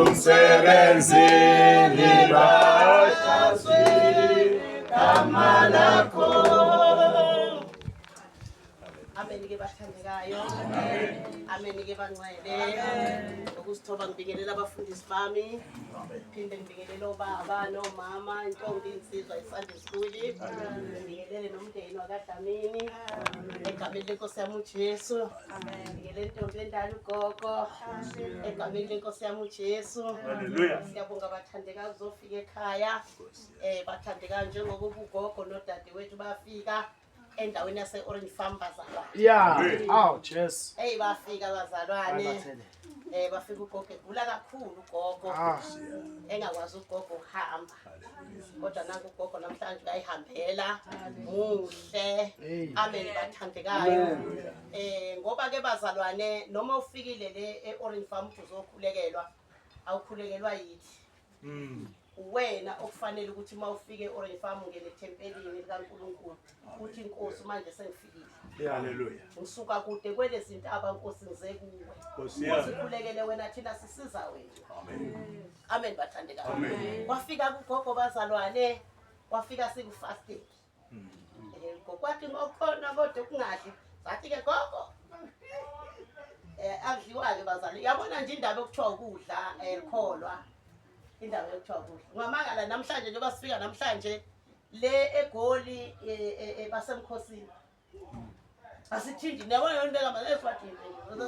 Umsebenzini bahlazwe gama lakho. Amen ke bathandekayo. Amen ke bangcwele. Ukuzithoba ngibingelela abafundisi bami. Phinde ngibingelele obaba nomama, intombi insizwa iSunday school. Ngibingelele nomndeni wakaDlamini. Egameni lenkosi yami uJesu. Ngibingelele intombi endala ugogo. Egameni lenkosi yami uJesu. Hallelujah. Siyabonga bathandekayo uzofika ekhaya. Bathandekayo njengoba ugogo nodadewethu bafika endaweni yase-Orange Farm bazalwane. Yeah. Oh, Jesu. Hey bafika bazalwane. Bathele. Bafika ugogo egula kakhulu ugogo. Ah. Engakwazi ugogo ukuhamba. Kodwa nangu ugogo namhlanje uyayihambela. Muhle. Hey. Amen bathandekayo. Ngoba ke bazalwane noma ufikile le e-Orange Farm uthi uzokhulekelwa awukhulekelwa yithi. Wena okufanele ukuthi uma ufike e-Orange Farm ungene ethempelini likaNkulunkulu uthi inkosi manje sengifikile. Hallelujah. Ngisuka kude kwelezintaba Nkosi ngize kuwe. Nkosi yami. Nkosi khulekele wena thina sisiza wena. Amen. Amen bathandekayo. Amen. Wafika kugogo bazalwane, wafika sikufasting. Gogo kwathi ngokhona kodwa ukungadli. Sathi ke gogo. Akudliwa ke bazalwane. Yabona nje indaba okuthiwa ukudla likholwa. Indaba yokuthiwa ukudla. Ungamangala namhlanje njengoba sifika namhlanje le eGoli basemkhosini. Asithindi niyabona yona beka manje esiwathini nje.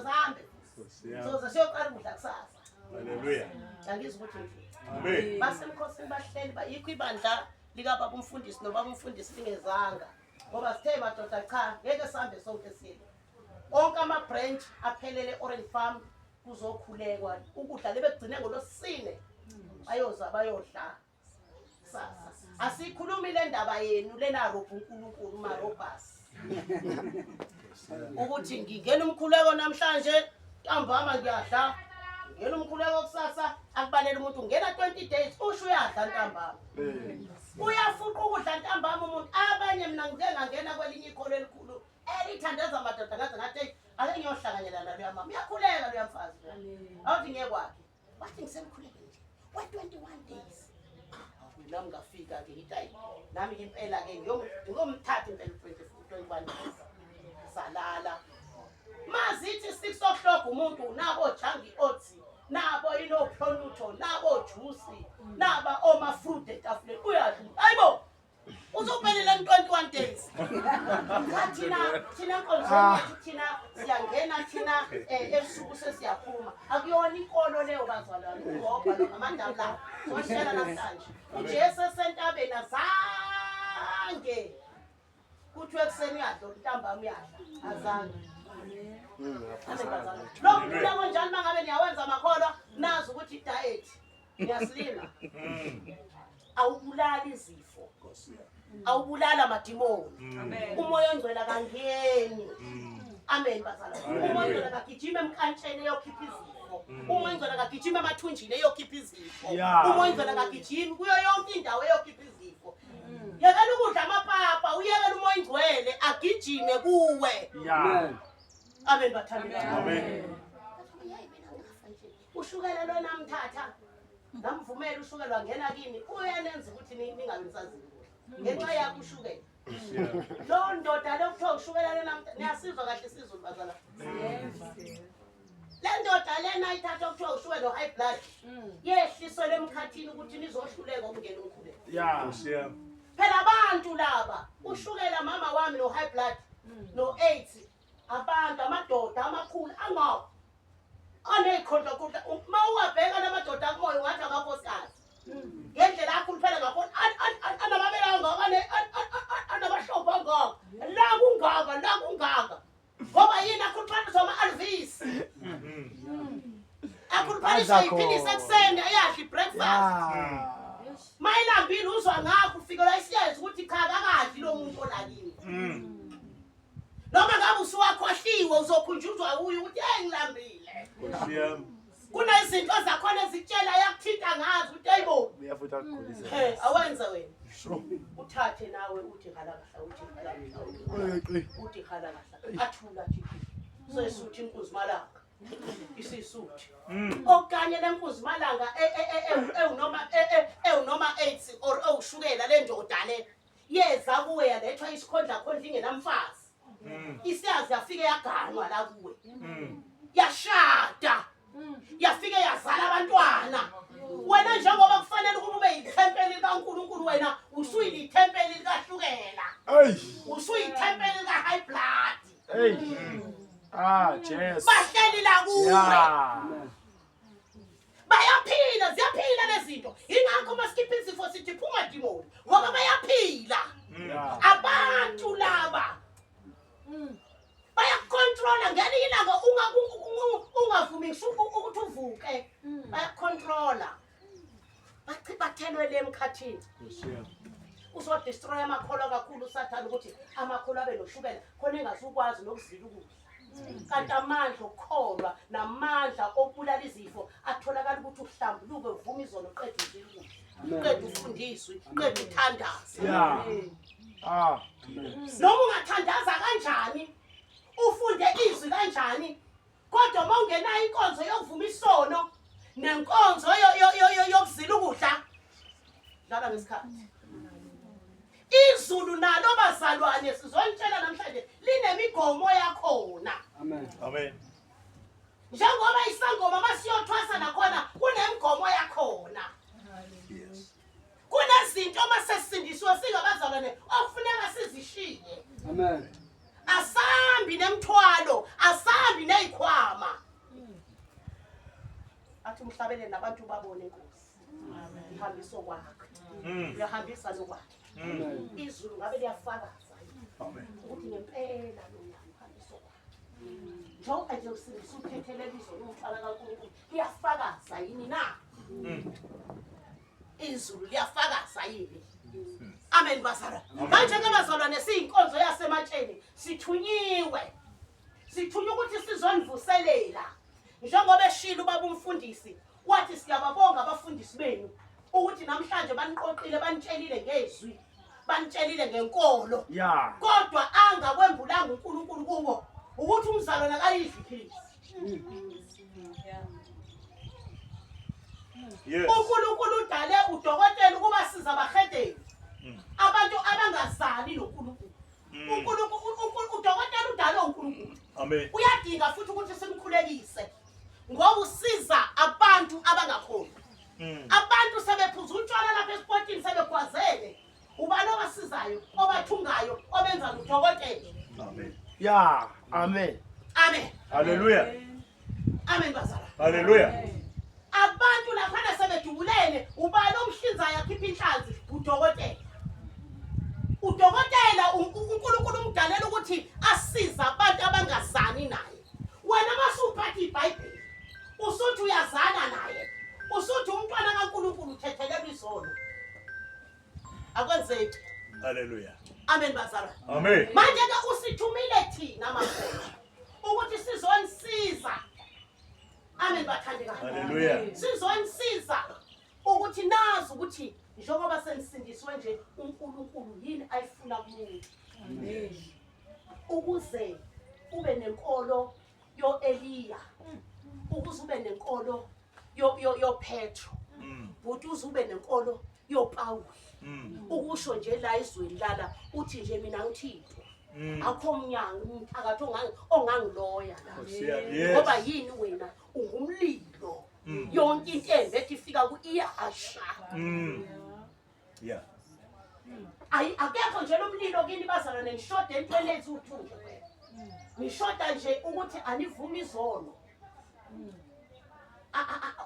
Sihambe. Nkosi yami. Soze siyoqala ukudla kusasa. Hallelujah. Angizwa ukuthi ngithini. Amen. Basemkhosini bahleli yikho ibandla likababa umfundisi nobaba umfundisi lingezanga. Ngoba sithe madoda cha ngeke sihambe sonke siye. Onke ama branch aphelele Orange Farm kuzokhulekwa ukudla lebekugcine ngolosine bayoza bayodla kusasa. Asikhulumi le ndaba yenu lena robha uNkulunkulu marobhas. Ukuthi ngingena umkhuleko namhlanje ntambama ngiyadla ngena umkhuleko kusasa akubalele umuntu ngena 20 days usho uyadla ntambama. Uyafuqa ukudla ntambama umuntu. Abanye mina ngike ngangena kwelinye ikholo elikhulu elithandeza amadoda ngaze ngathi hey ake ngiyohlanganyela naloya mama. Uyakhuleka loya mfazi. Awuthi ngiye kwakhe. Wathi ngisemkhuleke nje. Wa 21 days. Awu nami ngafika ke ngithi hayi nami impela ke ngiyomthatha impela 21 days. Salala. Mazithi 6 o'clock umuntu nabo jangi oats nabo inophonutho nabo juice naba oma fruit etafuleni uyadla. Hayibo. Uzophelela 21 days. Cha thina nkonzweni yethu thina siyangena thina ebusuku sesiyaphuma. Akuyona inkolo leyo bazalwane ugogo lo amadam la. Soshela namhlanje. uJesu esentabeni azange kuthiwe ekuseni uyadla ntambama uyadla azange. Lo mkhuleko njani mangabe niyawenza makholwa nazi ukuthi diet niyasilima. Awubulali izifo. Awubulala amadimoni. Umoya ongcwele akangeni. Amen bazalwane. Umoya ongcwele akagijima emkantsheni eyokhipha izifo. Umoya ongcwele akagijima emathunjini eyokhipha izifo. Umoya ongcwele akagijimi kuyo yonke indawo eyokhipha izifo. Yekela ukudla amapapa, uyekela umoya ongcwele agijime kuwe. Amen bathandekayo. Amen. Ushukela lona mthatha. Ngamvumela ushukela wangena kimi. Uyanenza ukuthi ningabe nisazi ngenxa yakho ushukela. Lo ndoda lo kuthiwa ushukela lona niyasizwa kahle isiZulu bazalwane. Le ndoda lena ithatha okuthiwa ushukela no high blood. Yehliswe emkhathini ukuthi nizohluleka ukungena umkhuleko. Phela abantu laba ushukela mama wami no high blood no AIDS abantu amadoda amakhulu angawo anezikhondla kudla uma uwabheka lamadoda akumoya ungathi amakhosikazi ngendlela akhuluphele ngakhona anamabele angaka anamahlombe angaka la kungaka la kungaka ngoba yini akhuluphaliswa ama-alvis akhuluphaliswa iphilisi ekuseni ayadla i-breakfast mayilambile uzwa ngakho ufikelwa isiyezi ukuthi cha akakadli lo muntu olakini noma ngabe usuwakhohliwe uzokhunjuzwa uye ukuthi hey ngilambile. Kunezinto zakhona ezikutshela yakuthinta ngazo ukuthi hayibo uyafutha akugulise. Hey awenze wena. Uthathe nawe uthi hala kahla uthi hala kahla uthi hala kahla athula thi. Sesuthu inkunzi malanga. Isisuthi. Okanye lenkunzi malanga ewunoma ewunoma AIDS or ewushukela le ndoda le yeza kuwe yalethwa isikhondla khondla ingenamfazi. Isiyazi yafike yaganwa la kuwe. Yashada. Yafike yazala abantwana. Wena njengoba kufanele ukuba ube yithempeli likaNkulunkulu wena usuyithempeli likahlukela. Hey. Usuyithempeli lika high blood. Hey. Ah, Jesu. Bahleli la kuwe. Yeah. Bayaphila, ziyaphila lezi zinto. Ingakho masikhipha izifo sithi phuma demon ngoba bayaphila. Yeah. Abantu laba bayakucontrola ngelinye ilanga ungavumi ngisho ukuthi uvuke. Bayakucontrola. Bathelwe le emkhathini. Uzodestroy amakholwa kakhulu uSathane ukuthi amakholwa abe noshukela khona engazukwazi nokuzila ukudla. Kanti amandla okukholwa namandla okubulala izifo atholakala ukuthi uhlambuluke uvume izono qeda uzile ukudla. Qeda ufundiswe, qeda uthandaze. Yeah. Ah. Noma ungathandaza kanjani, ufunde izwi kanjani, kodwa uma ungenayo inkonzo yokuvuma isono nenkonzo yokuzila ukudla, dlala ngesikhathi. Izulu nalo bazalwane sizonitshela namhlanje linemigomo yakhona. Amen. Amen. Njengoba isangoma masiyothwasa nakhona kunemigomo yakhona. Yes. Kunezinto masesindisiwe singabazalwane okufuneka sizishiye. Amen. Asambi nemthwalo, asambi nezikhwama. Athi umhlabeleli nabantu babone inkosi. Amen. Ihambisa okwakhe. Uyahambisa nokwakhe. Izulu ngabe liyafakaza. Amen. Ukuthi ngempela lo uhambisa okwakhe. Njengoba nje usindisa uthethelela izulu umfana kaNkulunkulu, liyafakaza yini na? Izulu liyafakaza yini? Amen bazalwane. Manje ke bazalwane siyinkonzo yasematsheni sithunyiwe. Sithunywa ukuthi sizonivuselela. Njengoba eshilo ubaba umfundisi wathi siyababonga abafundisi benu ukuthi namhlanje baniqoqile banitshelile ngezwi, banitshelile ngenkolo. Yeah. Kodwa angakwembulanga uNkulunkulu kubo ukuthi umzalwane akayidli iphilisi. Yes. uNkulunkulu udale udokotela ukuba siza abahedeni. Abantu abangazali noNkulunkulu. uNkulunkulu udokotela udale uNkulunkulu. Amen. Uyadinga futhi ukuthi simkhulekise ngoba usiza abantu abangakhoni. Abantu sebephuza utshwala lapha esipotini sebegwazele. Ubani obasizayo, obathungayo, obenza udokotela. Amen. Yeah. Amen. Amen. Hallelujah. Amen bazalwane. Hallelujah. Abantu laphana sebedubulene, ubani omhlinzayo akhipha inhlanzi? Udokotela. Udokotela uNkulunkulu umdalela ukuthi asize abantu abangazani naye. Wena masuphatha iBhayibheli, usuthi uyazana naye, usuthi umntwana kaNkulunkulu uthethelela izono. Akwenzeki. Hallelujah. Amen bazalwane. Amen. Manje ke usithumile thina makholwa ukuthi sizonisiza. Amen bathandekayo. Hallelujah. Sizonisiza ukuthi nazi ukuthi njengoba senisindiswe nje uNkulunkulu yini ayifuna kumuntu. Amen. Ukuze ube nenkolo yoEliya. Ukuze ube nenkolo yoPetro. But uze ube nenkolo yoPaul. Ukusho nje la izweni lala uthi nje mina ngithintwa. Akho umnyango umthakathi ongangiloya la. Ngoba yini wena ungumlilo. Yonke into embi ethi ifika ku iyasha. Yeah. Ayi akekho nje lo mlilo kini bazalwane nishoda entweni ethu nje kuphela. Nishoda nje ukuthi anivumi izono.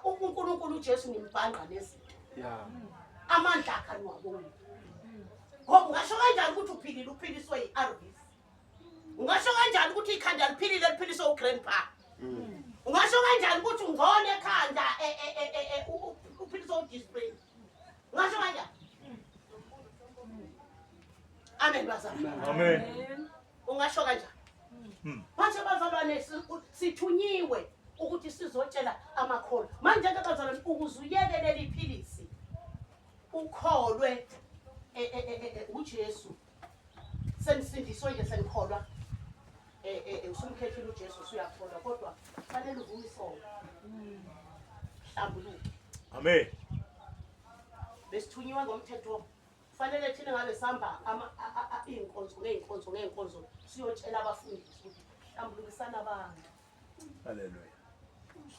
uNkulunkulu uJesu nimbhanqa nezinto. Yeah. Amandla akhe aniwaboni. Ngoba ungasho kanjani ukuthi uphilile uphiliswe yi-RVs? Ungasho kanjani ukuthi ikhanda liphilile liphiliswe ugrandpa? Ungasho kanjani ukuthi ungcono ekhanda uphiliswe uDisprin? Ungasho kanjani? Amen bazalwane. Amen. Ungasho kanjani? Manje bazalwane sithunyiwe ukuthi sizotshela amakholwa. Manje ke bazalwane ukuze uyeke leli philisi ukholwe uJesu senisindiswe nje senikholwa usumkhethile uJesu usuyakholwa kodwa Fanele uvume isono. Hlambuluke. Amen. Besithunyiwe ngomthetho. Fanele thina ngabe sihamba iy'nkonzo ngey'nkonzo ngey'nkonzo siyotshela abafundisi ukuthi hlambulukisana abantu. Hallelujah.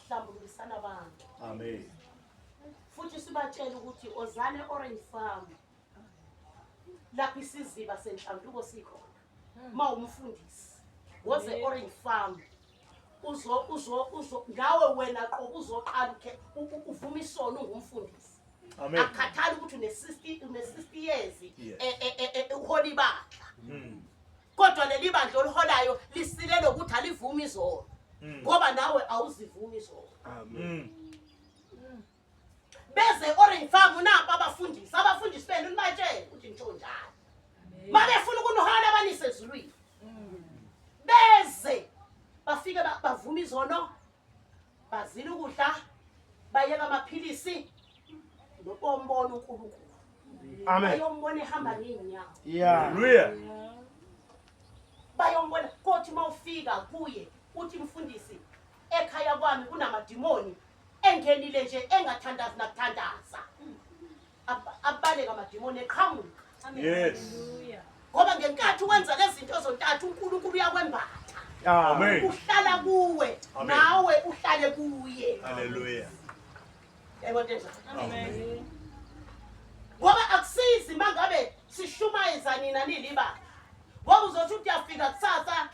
Hlambulukisana abantu. Amen. Futhi sibatshele ukuthi ozane Orange Farm lapho isiziba senhlambuluko sikhona. Ma umfundisi woze Orange Farm uzo uzo uzo ngawe wena qobo uzoqala ukhe uvume isono ungumfundisi. Amen. Akukhathali ukuthi une 60 une 60 years Yes. uhola ibandla. Kodwa leli bandla oliholayo lisilele ukuthi alivumi izono. Ngoba nawe awuzivumi izono. Amen. Beze Orange Farm napa abafundisi, abafundisi benu nibatshele ukuthi ngisho njalo. Mabefuna ukunihola banise ezulwini. Beze bafike bavume izono, bazila ukudla, bayeka amaphilisi nobombona uNkulunkulu. Amen. Bayombona ehamba ngeenyawo. Yeah. Hallelujah. Bayombona kothi mawufika kuye uthi mfundisi ekhaya kwami kunamadimoni engenile nje engathandazi nakuthandaza. Abaleka amadimoni eqhamuka. Yes. Ngoba ngenkathi wenza lezi zinto zontathu uNkulunkulu uyakwembatha. Amen. Uhlala kuwe Amen. nawe uhlale kuye. Hallelujah. Yayibona into enjalo? Amen. Ngoba akusizi mangabe sishumayeza nina nilibandla. Ngoba uzothi uthi uyafika kusasa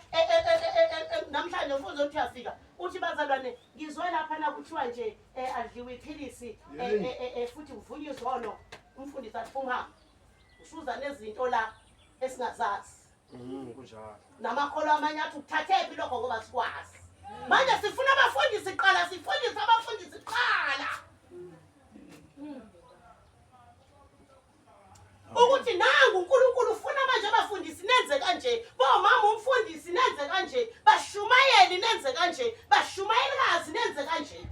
namhlanje mfo uzothi uyafika uthi bazalwane ngizwe lapha na kuthiwa nje adliwe iphilisi futhi kuvunywe izono umfundisi athi phuma usuza nezinto la esingazazi. Kunjalo. Namakholwa amanye athi ukuthathephi lokho ngoba sikwazi. Manje sifuna abafundisi qala, sifundise abafundisi qala. Ukuthi nangu uNkulunkulu ufuna manje abafundisi nenze kanje, bomama umfundisi nenze kanje, bashumayeli nenze kanje, bashumayelikazi nenze kanje.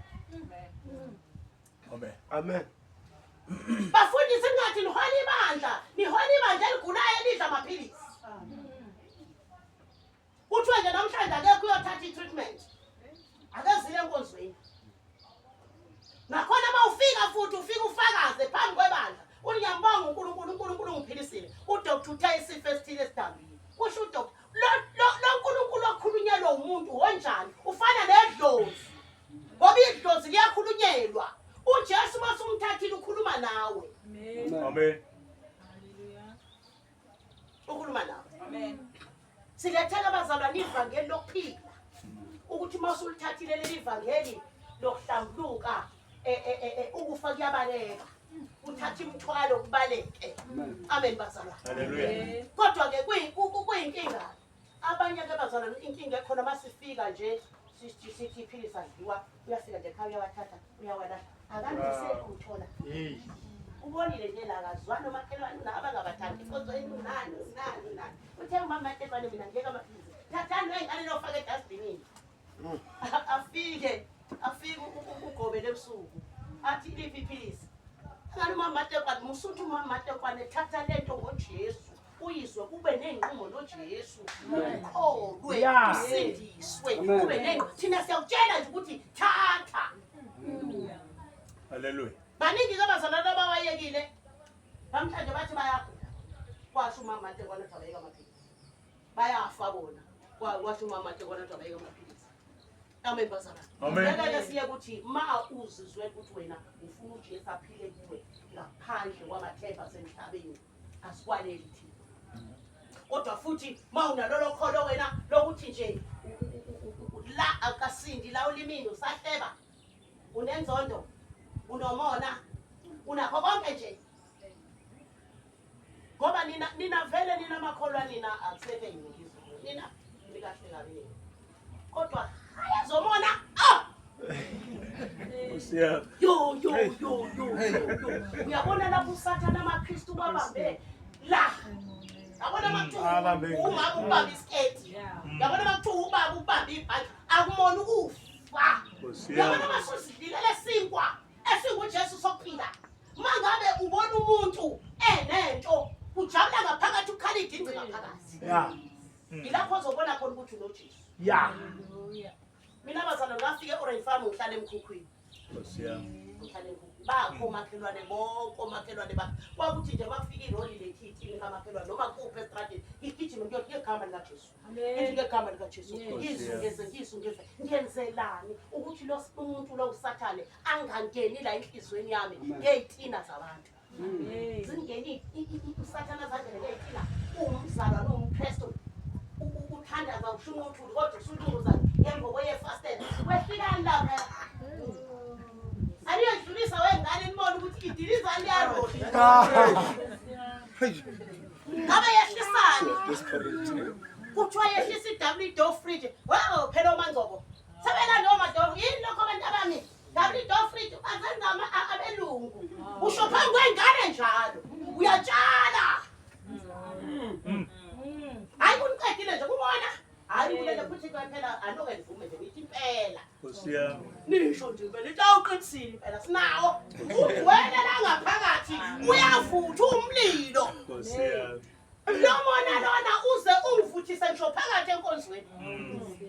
Amen. Amen. Bafundisi ningathi nihola ibandla, nihola ibandla eligulayo elidla amaphilisi. Kuthiwa nje namhlanje akekho uyothatha i-treatment. Akezile enkonzweni. Nakhona uma ufika futhi ufika ufakaze phambi kwebandla. Uthi ngiyambonga uNkulunkulu, uNkulunkulu ungiphilisile. UDr uthe isifo esithile esidambile. Kusho uDr. Lo Nkulunkulu okhulunyelwa umuntu wonjani? Ufana nedlozi. Ngoba idlozi liyakhulunyelwa. uJesu masumthathile ukhuluma nawe. Amen. Ukhuluma nawe. Amen. Silethela abazalwane ivangeli lokuphila. Ukuthi masulithathile leli vangeli lokuhlambuluka ukufa kuyabaleka. Uthatha imithwalo kubaleke. Amen bazalwane. Hallelujah. Kodwa ke kuyinkinga. Abanye ke bazalwane inkinga ekhona masifika nje sithi iphilisa dliwa uyafika nje ekhaya uyawathatha uyawalahla. Akandisekho uthola. Hey. Ubonile nje la akazwani omakhelwane nabangabathandi inkonzo yenu nani nani nani. Uthe umama makhelwane mina ngiyeka amaphilisi. Thathani wengane lofaka edustbinini. Afike ugobele ebusuku. Athi liphi iphilisi? Ngani umama Matekwane musuthu umama Matekwane thatha lento ngoJesu. Uyizwe kube nenqumo noJesu. Ukholwe usindiswe kube nenqumo. Thina siyakutshela nje ukuthi thatha. Hallelujah. Baningi ke abazalwane abawayekile. Namhlanje bathi bayagula. Kwasho umama Matekwane ukuthi abayeke amaphilisi. Bayafa bona. Kwasho umama Matekwane ukuthi abayeke amaphilisi. Amen bazalwane. Amen. Ngeke siye ukuthi ma uzizwe ukuthi wena ufuna uJesu aphile kuwe ngaphandle kwamathemba asemhlabeni. Asikwaleli thina. Kodwa futhi ma unalolo kholo wena lokuthi nje la akasindi la ulimini usahleba. Unenzondo, unomona, unakho konke nje. Ngoba nina vele nina makholwa nina akusekho enginikizwa. Nina nikahle kabi nina. Kodwa hayazomona. Ah! Usiya. Yo yo yo yo yo. Uyabona lapho uSathana amaKristu babambe la. Yabona makuthiwa umama ubamba isiketi. Yabona makuthiwa ubaba ubamba ibhanki akumona ukufa. Yabona masusidlile lesinkwa esinguJesu sokuphila. Mangabe ubona umuntu enento ujabula ngaphakathi ukhala idinci ngaphakathi. Yeah. Yilapho ozobona khona ukuthi unoJesu. Yeah. Mina bazalwane Bazalwane, ngafika e-Orange Farm, ngihlala emkhukhwini. Nkosi yami. Ngihlala emkhukhwini. Bakho omakhelwane bonke, omakhelwane bakho. Kwakuthi nje makufika iroli lethi ithini kamakhelwane noma kuphi estradini, ngigijime ngiyothi ngegama likaJesu. Ngithi ngegama likaJesu. Ngizungeze, ngizungeze. Ngenzelani ukuthi lo umuntu lo uSathane angangeni la enhliziyweni yami ngey'tina zabantu. Zingeni uSathane azangene ngey'tina. Uwumzalwane, uwumKristu. Uthandaza ushunqa uthuli kodwa usulunguza ngembobo yefastela. Kwehlukani lapha. Aniyodlulisa wengane nibone ukuthi idilizani liyaroli. Ngabe yehlisani? Kuthiwa yehlisa i-double door fridge. Wow, phela oMangcobo. Sebela noma door yini lokho abantu abami? Double door fridge bazenza abelungu. Usho phambi kwengane njalo. Uyatshala. Hayi kuniqedile nje kubona. Hayi kulele futhi phela anoke nivume nje ngithi impela. Nkosi yami. Nisho nje impela into awuqinisile impela sinawo. Ugcwele la ngaphakathi uyavutha umlilo. Nkosi yami. Lo mona lona uze ungivuthise ngisho phakathi enkonzweni.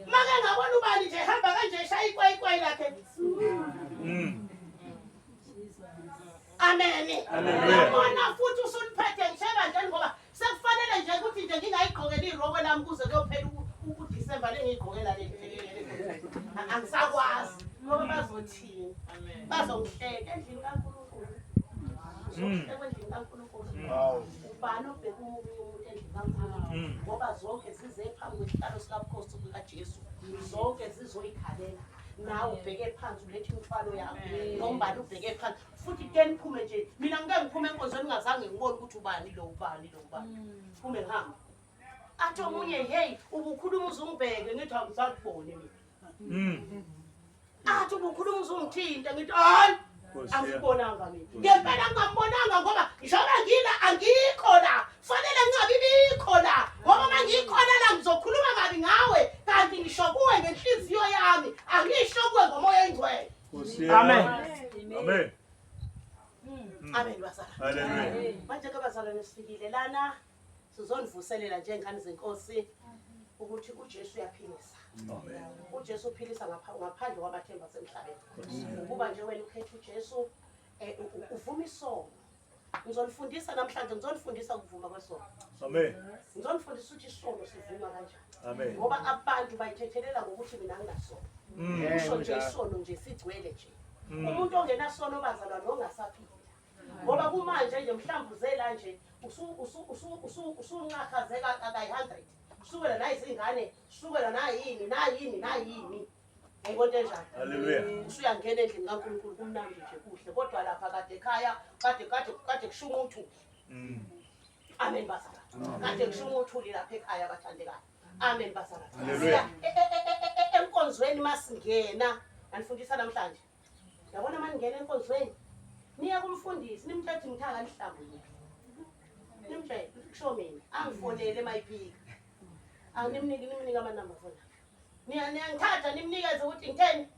Make ngabona ubani nje ehamba kanje eshaya ikwayikwayi lakhe. Amen. Hallelujah. Lo mona futhi usuliphethe ngisho ebandleni ngoba sekufanele nje ukuthi nje ngingayigqokeli irokwe lami kuze kuyophela uDisemba lengiyigqokela leli. Angisakwazi ngoba bazothini? Bazongihleka endlini kaNkulunkulu. Uzohlekwa endlini kaNkulunkulu. Ubani obheka omunye umuntu endlini kaNkulunkulu? Ngoba zonke zize phambi kwesihlalo sikabukhosi kukaJesu. Zonke zizoyikhalela. Nawe ubheke phansi ulethe imithwalo yakho. Nombani ubheke phansi. Futhi ke niphume nje. Mina ngike ngiphume enkonzweni ngingazange ngibone ukuthi ubani lo, ubani lo, ubani. Phume ngihambe. Athi omunye, hey, ubukhuluma uzungibheke, ngithi angisakuboni mina. Athi ubukhuluma uzungithinta, ngithi hayi. Nkosi yami. Angikubonanga mina. Ngempela ngingambonanga ngoba njengoba ngila angikho la. Fanele ngingabi bikho la. Ngoba uma ngikhona la ngizokhuluma kabi ngawe kanti ngisho kuwe ngenhliziyo yami, angisho kuwe ngomoya oyingcwele. Nkosi yami. Amen. Amen. Amen bazalwane. Hallelujah. Manje ke bazalwane sifikile lana sizonivuselela njengane zenkosi ukuthi uJesu uyaphilisa. Amen. uJesu uphilisa ngaphandle kwamathemba asemhlabeni. Ukuba nje wena ukhetha uJesu uvuma isono. Ngizonifundisa namhlanje, ngizonifundisa ukuvuma kwesono. Amen. Ngizonifundisa ukuthi isono sivuma kanjani. Amen. Ngoba abantu bayithethelela ngokuthi mina nginasono. Usho nje isono nje sigcwele nje. Umuntu ongenasono bazalwa nongasaphila. Ngoba kumanje nje mhlawumbe uzela nje usunxakhazeka kayi-100. Usukela nayizingane, usukela nayini, nayini, nayini. Yayibona into enjalo. Hallelujah. Usuyangena endlini kaNkulunkulu kumnandi nje kuhle kodwa lapha kade ekhaya kade kade kade kushunqa uthuli. Amen bazalwane. Kade kushunqa uthuli lapha ekhaya bathandekayo. Amen bazalwane. Hallelujah. Siya enkonzweni masingena. Anifundisa namhlanje. Yabona maningena enkonzweni niye kumfundisi nimtshele ukuthi ngithanga nihlambuluke. Nimtshele kusho mina angifonele emayiphika. Angimniki nimnike amanamba fona. Niyangithatha nimnikeze ukuthi ngitheni?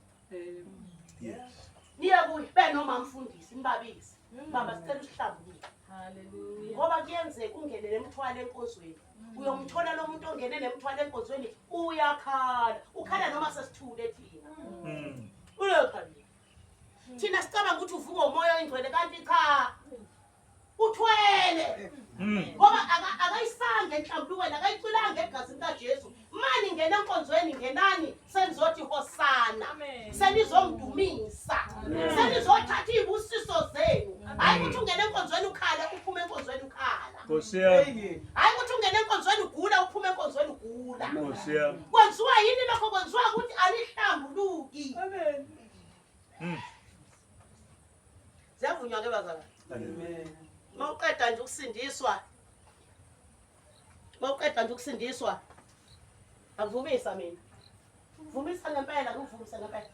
Yes. Niye kuye benoma mfundisi nibabize. Baba sicela usihlambuluke. Hallelujah. Ngoba kuyenzeka ungene nemthwalo enkonzweni. Uyomthola lo muntu ongene nemthwalo enkonzweni uyakhala. Ukhala noma sesithule thina. Uyakhala. Thina sicabanga ukuthi uvuka umoya oyingcwele kanti cha. Uthwele. Ngoba akayisange enhlambulukweni, akayiculanga egazini kaJesu. Mani ngena enkonzweni ngenani senizothi hosana. Senizomdumisa. Senizothatha izibusiso zenu. Hayi ukuthi ungene enkonzweni ukhale uphume enkonzweni ukhala. Nkosi yami. Hayi ukuthi ungene enkonzweni ugula uphume enkonzweni ugula. Nkosi yami. Kwenziwa yini lokho? Kwenziwa ukuthi anihlambuluki. Amen. Ziyavunywa ke bazalwane. Hallelujah. Mawuqeda nje ukusindiswa. Mawuqeda nje ukusindiswa. Akuvumisa mina. Vumisa ngempela, ngivumisa ngempela.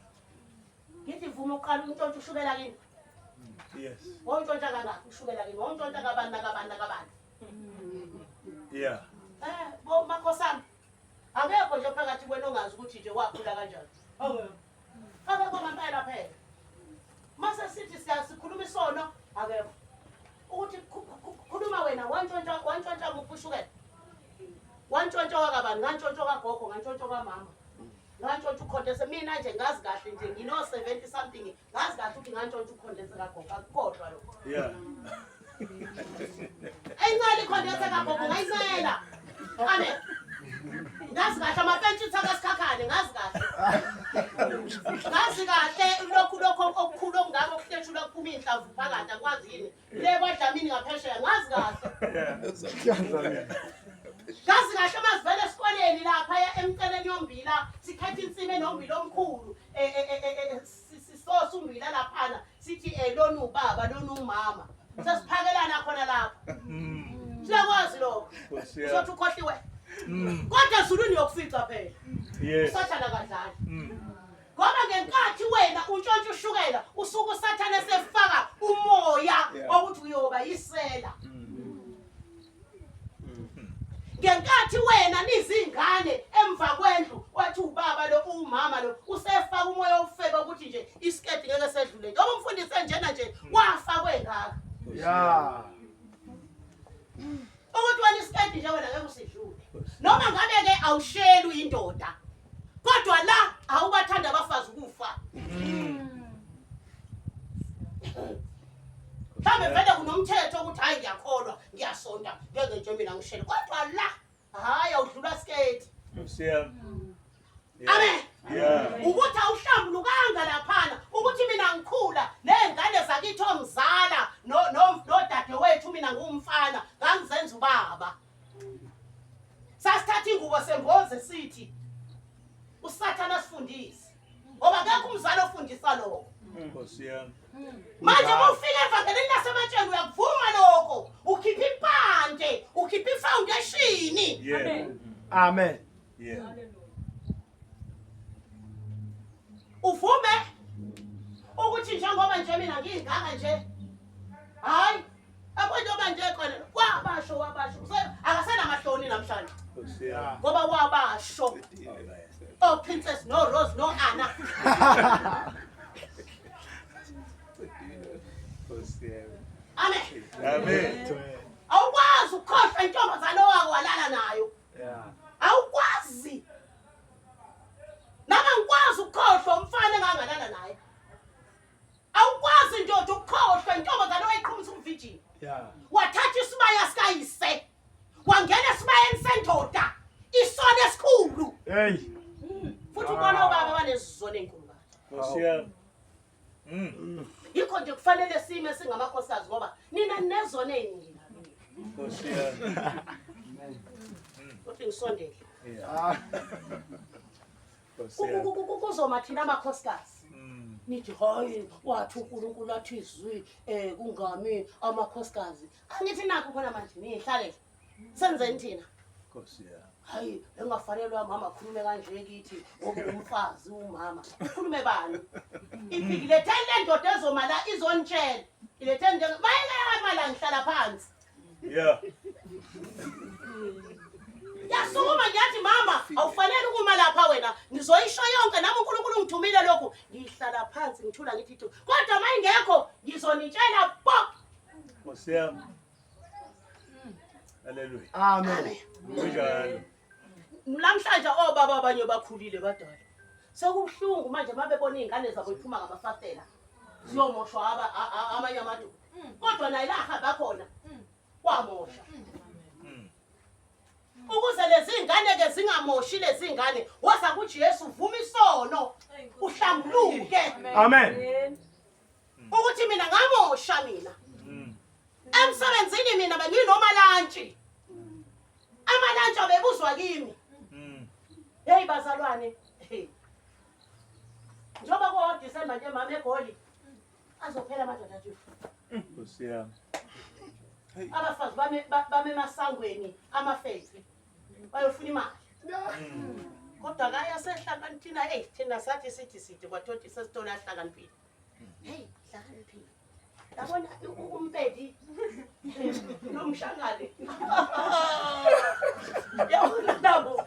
Ngithi vuma uqala untshontsha ushukela kini. Yes. Wontshontsha kangaki ushukela kini? Wontshontsha kabani nakabani nakabani. Yeah. Bo makhosana. Akekho nje phakathi kwenu ongazi ukuthi nje wakhula kanjani. Akekho. Akekho ngempela phela. Mase sithi sikhuluma isono akekho. Ukuthi khuluma wena wantshontsha wantshontsha kuphi ushukela? Wantshontsha wakabani? Ngantshontsha kagogo, ngantshontsha kamama. Ngantshontsha ukhonto ukhondense mina nje ngazi kahle nje ngino 70 something ngazi kahle ukuthi ngantshontsha ukhondense kagogo akukhohlwa lokho. Yeah. Ayincela ikhondense kagogo ngayincela. Amen. Ngazi kahle amapentshisi akasikhakhane ngazi kahle. Ngazi kahle lokhu lokho okukhulu okungaka okuhleshulwa kuphuma inhlamvu phakathi akwazi yini. Le kwaDlamini ngaphesheya ngazi kahle. Ngazi kahle uma sivele esikoleni lapha emceleni yombila sikhetha insimi enombila omkhulu sisosa umbila laphana sithi lona ubaba lona umama sesiphakelana khona lapho. Siyakwazi lokho. Usothi ukhohliwe. Kodwa ezulwini uyokufica phela. Usathana akadlali. Ngoba ngenkathi wena untshontsha ushukela usuke usathane esefaka umoya okuthi uyoba yisela. Ngenkathi wena nizingane emva kwendlu wathi ubaba lo umama lo usefaka umoya ofebe ukuthi nje isiketi ngeke sedlule. Njengoba umfundisi enjena nje wafakwe ngaka. Yeah. Ukuthi wena isiketi nje wena ngeke usidlule. Noma ngabe ke awusheli uyindoda. Kodwa la awubathanda abafazi ukufa. Mhlawumbe vele kunomthetho ukuthi hayi ngiyakholwa ngiyasonta ngeke nje mina ngishele kodwa la hayi awudlula sketi. Nkosi yami. Amen. Yeah. Ukuthi awuhlambulukanga laphana ukuthi mina ngikhula nezingane zakithi omzala no no nodadewethu mina ngumfana ngangizenza ubaba. Sasithatha ingubo semboze sithi uSathana asifundise. Ngoba akekho umzali ofundisa lokho. Nkosi yami. Manje uma ufika evangelini lasematsheni uyakuvuma lokho. Ukhipha impande, ukhipha ifoundation. Yeah. Amen. Yeah. Uvume ukuthi njengoba nje mina ngingaka nje. Hayi, akwento nje khona wabasho wabasho. Akasenamahloni namhlanje. Nkosi yami. Ngoba wabasho. Oh Princess no Rose no Anna. Nkosi yami. Amen. Amen. Awukwazi ukukhohlwa intombazane owake walala nayo. Yeah. Awukwazi. Nami angikwazi ukukhohlwa umfana engangalala naye. Awukwazi ndoda ukukhohlwa intombazane owayiqhumisa umvijini. Yeah. Wathatha isibaya sikayise. Wangena esibayeni sendoda. Isono esikhulu. Hey. Futhi ubona obaba banezizona ezinkulu kabi. Nkosi yami. Mm. Yikho nje kufanele sime singamakhosikazi ngoba nina nezona eziningi kabi. Nkosi yami. Uthi ngisondele. Yeah. Nkosi yami. Kuzoma thina amakhosikazi. Mm. Nithi hayi wathi uNkulunkulu athi izwi kungami amakhosikazi. Angithi nakho khona manje nihlalele. Senzeni thina? Nkosi yami. Hayi engafanelwa mama akhulume kanje kithi ngoba umfazi umama. Ukhulume bani? Iphiki letheni le ndoda ezoma la izonitshela. Iletheni nje mayike mala ngihlala phansi. Yeah. Yasukuma ngiyathi mama awufanele ukuma lapha wena ngizoyisho yonke nami uNkulunkulu ungithumile lokhu ngihlala phansi ngithula ngithi thu kodwa mayingekho ngizonitshela pop. Nkosi yami. Hallelujah. Amen. Kunjalo. Namhlanje obaba abanye bakhulile badala. Sekubuhlungu manje mabebona izingane zabo iphuma ngamafastela. Ziyomoshwa amanye amadoda. Kodwa naye la hamba khona wamosha. Ukuze lezi ngane ke zingamoshi lezi ngane waza kuJesu uvuma isono uhlambuluke. Amen. Ukuthi mina ngamosha mina. Emsebenzini mina benginomalantshi. Amalantshi abebuzwa kimi. Hey bazalwane. Njengoba ko December nje mama eGoli azophela amadoda nje. Nkosi yami. Abafazi bame emasangweni amafethu bayofuna imali. Kodwa kaya sehlakaniphina hey thina sathi sithi sithi kwathothi sesithola hlakaniphile. Hey hlakaniphile. Yabona umpedi nomshangane. Yabona labo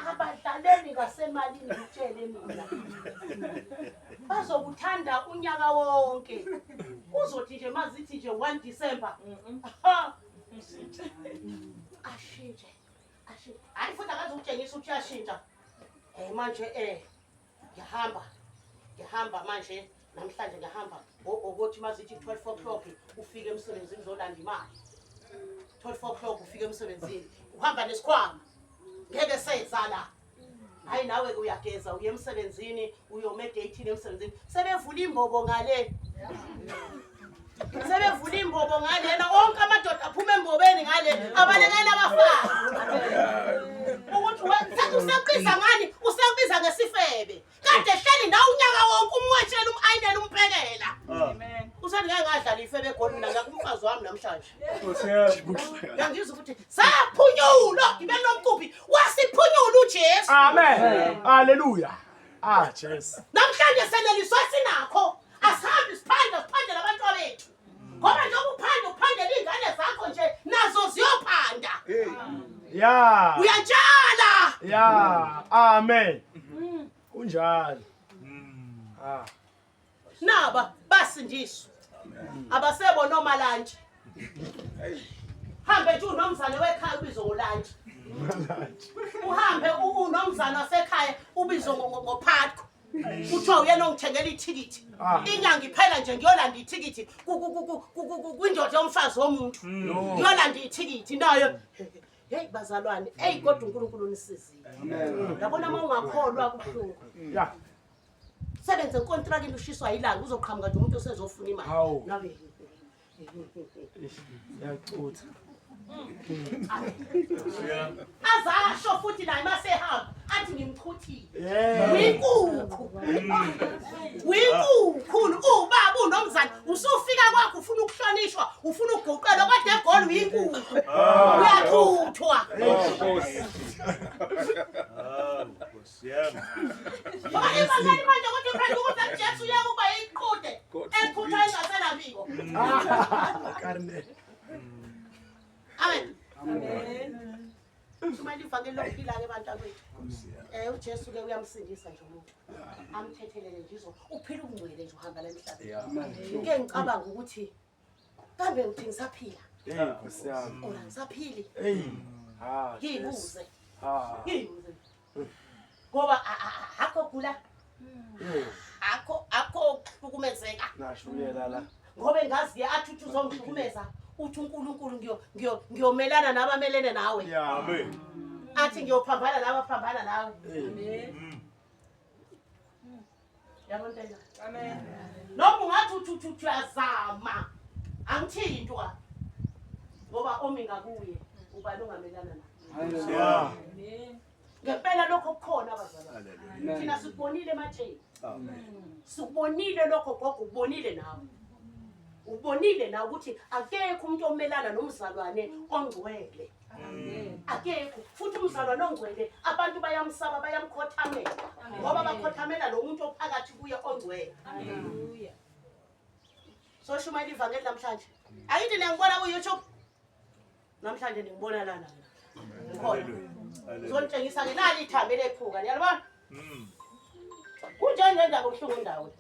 abadlaleli ngasemalini ngitshele mina. Bazokuthanda unyaka wonke. Uzothi nje mazithi nje 1 December. Ashintshe. Ashintshe. Hayi futhi akazukutshengisa ukuthi uyashintsha. Manje Ngiyahamba. Ngiyahamba manje namhlanje ngiyahamba ukuthi mazithi 12 o'clock ufike emsebenzini uzolanda imali. 12 o'clock ufike emsebenzini uhamba nesikhwama. Ngeke seza la. Hayi nawe ke uyageza uye emsebenzini uyoma egeyithini emsebenzini sebevula imbobo ngale sebevula imbobo ngalena onke amadoda aphuma embobeni ngale abalekela abafazi ukuthi usekubiza ngani usekubiza ngesifebe kade hleli nawe unyaka wonke umwetshela um-ayinela umphekela usethi ngeke ngadlala ifebe egoli mina ngiyakumfazi wami namhlanje Uyangizwa ukuthi saphunyulwa gibeli lomkhumbi wasiphunyula uJesu. Amen. Hallelujah. Ah Jesu. Namhlanje seneliswe sinakho asihambi siphanda siphandele abantwana bethu. Ngoba njengoba uphanda uphandela iy'ngane zakho nje nazo ziyophanda. Yeah. Uyatshala. Yeah. Amen. Kunjalo. Ah. Naba basindiswa. Abasebo nomalantshi. Hambe nje unomzane wekhaya ubizwe ngolantshi. Uhambe unomzane wasekhaya ubizwe ngophatho. Kuthiwa uyena ongithengela ithikithi. Ah. Inyanga iphela nje ngiyolanda ithikithi kwindoda yomfazi womuntu. Ngiyolanda ithikithi nayo. Hey bazalwane, hey kodwa uNkulunkulu unisizile. Yabona uma ungakholwa kubuhlungu. Yeah. Sebenze enkontrakini ushiswa yilanga uzoqhamuka nje umuntu osezofuna imali. Hawu. Nawe. Yacutha. Azasho futhi naye masehamba athi ngimchuthile. Yeah. Winkukhu. Winkukhu ubaba unomzane usufika kwakho ufuna ukuhlonishwa ufuna ukuguqelwa kodwa egoli uyinkukhu. Uyachuthwa. Ah, Nkosi yami. Ngoba ivangeli manje ukuthi uphenduka ukuthi uJesu uyakuba yiqhude eliphutha elingasenambiko. Karne. Amen. Shumayela ivangeli lokuphila-ke bantakwethu. Um uJesu-ke uyamsindisa nje umuntu. Amthethelele nje izono. Uphila ubungcwele nje uhamba la emhlabeni. Ngike ngicabanga ukuthi kambe ngithi ngisaphila Hey Nkosi yami. or angisaphili. Hey. Ah. Jesu. Ngiyibuze. Ah. Ngiyibuze. Ngoba akho gula, Eh, akho akho kuhlukumezeka. Nashuyela la. Ngoba engazi athi uthi uzongihlukumeza uthi uNkulunkulu ngiyomelana nabamelene nawe. Yeah. Amen. Athi ngiyophambana nabaphambana nawe. Hey. Yabo nto Amen. Noma ungathi uthi uthi uthi uyazama angithintwa ngoba omi ngakuye ubani ongamelana naye. Yeah. Ngempela lokho kukhona abazalwane. Thina sikubonile ematsheni. Amen. Sikubonile lokho gogo ukubonile nawe. Ubonile nawe ukuthi akekho umuntu omelana nomzalwane ongcwele. Akekho futhi umzalwane ongcwele abantu bayamsaba bayamkhothamela ngoba bakhothamela lo muntu ophakathi kuye ongcwele. So shumayela ivangeli namhlanje. Angithi niyangibona ku YouTube. Namhlanje ningibona lana. Ngikhona. Hallelujah. Ngizonitshengisa ke nali ithambo elephuka niyalibona? Kunjani le ndaba ubuhlungu indawo?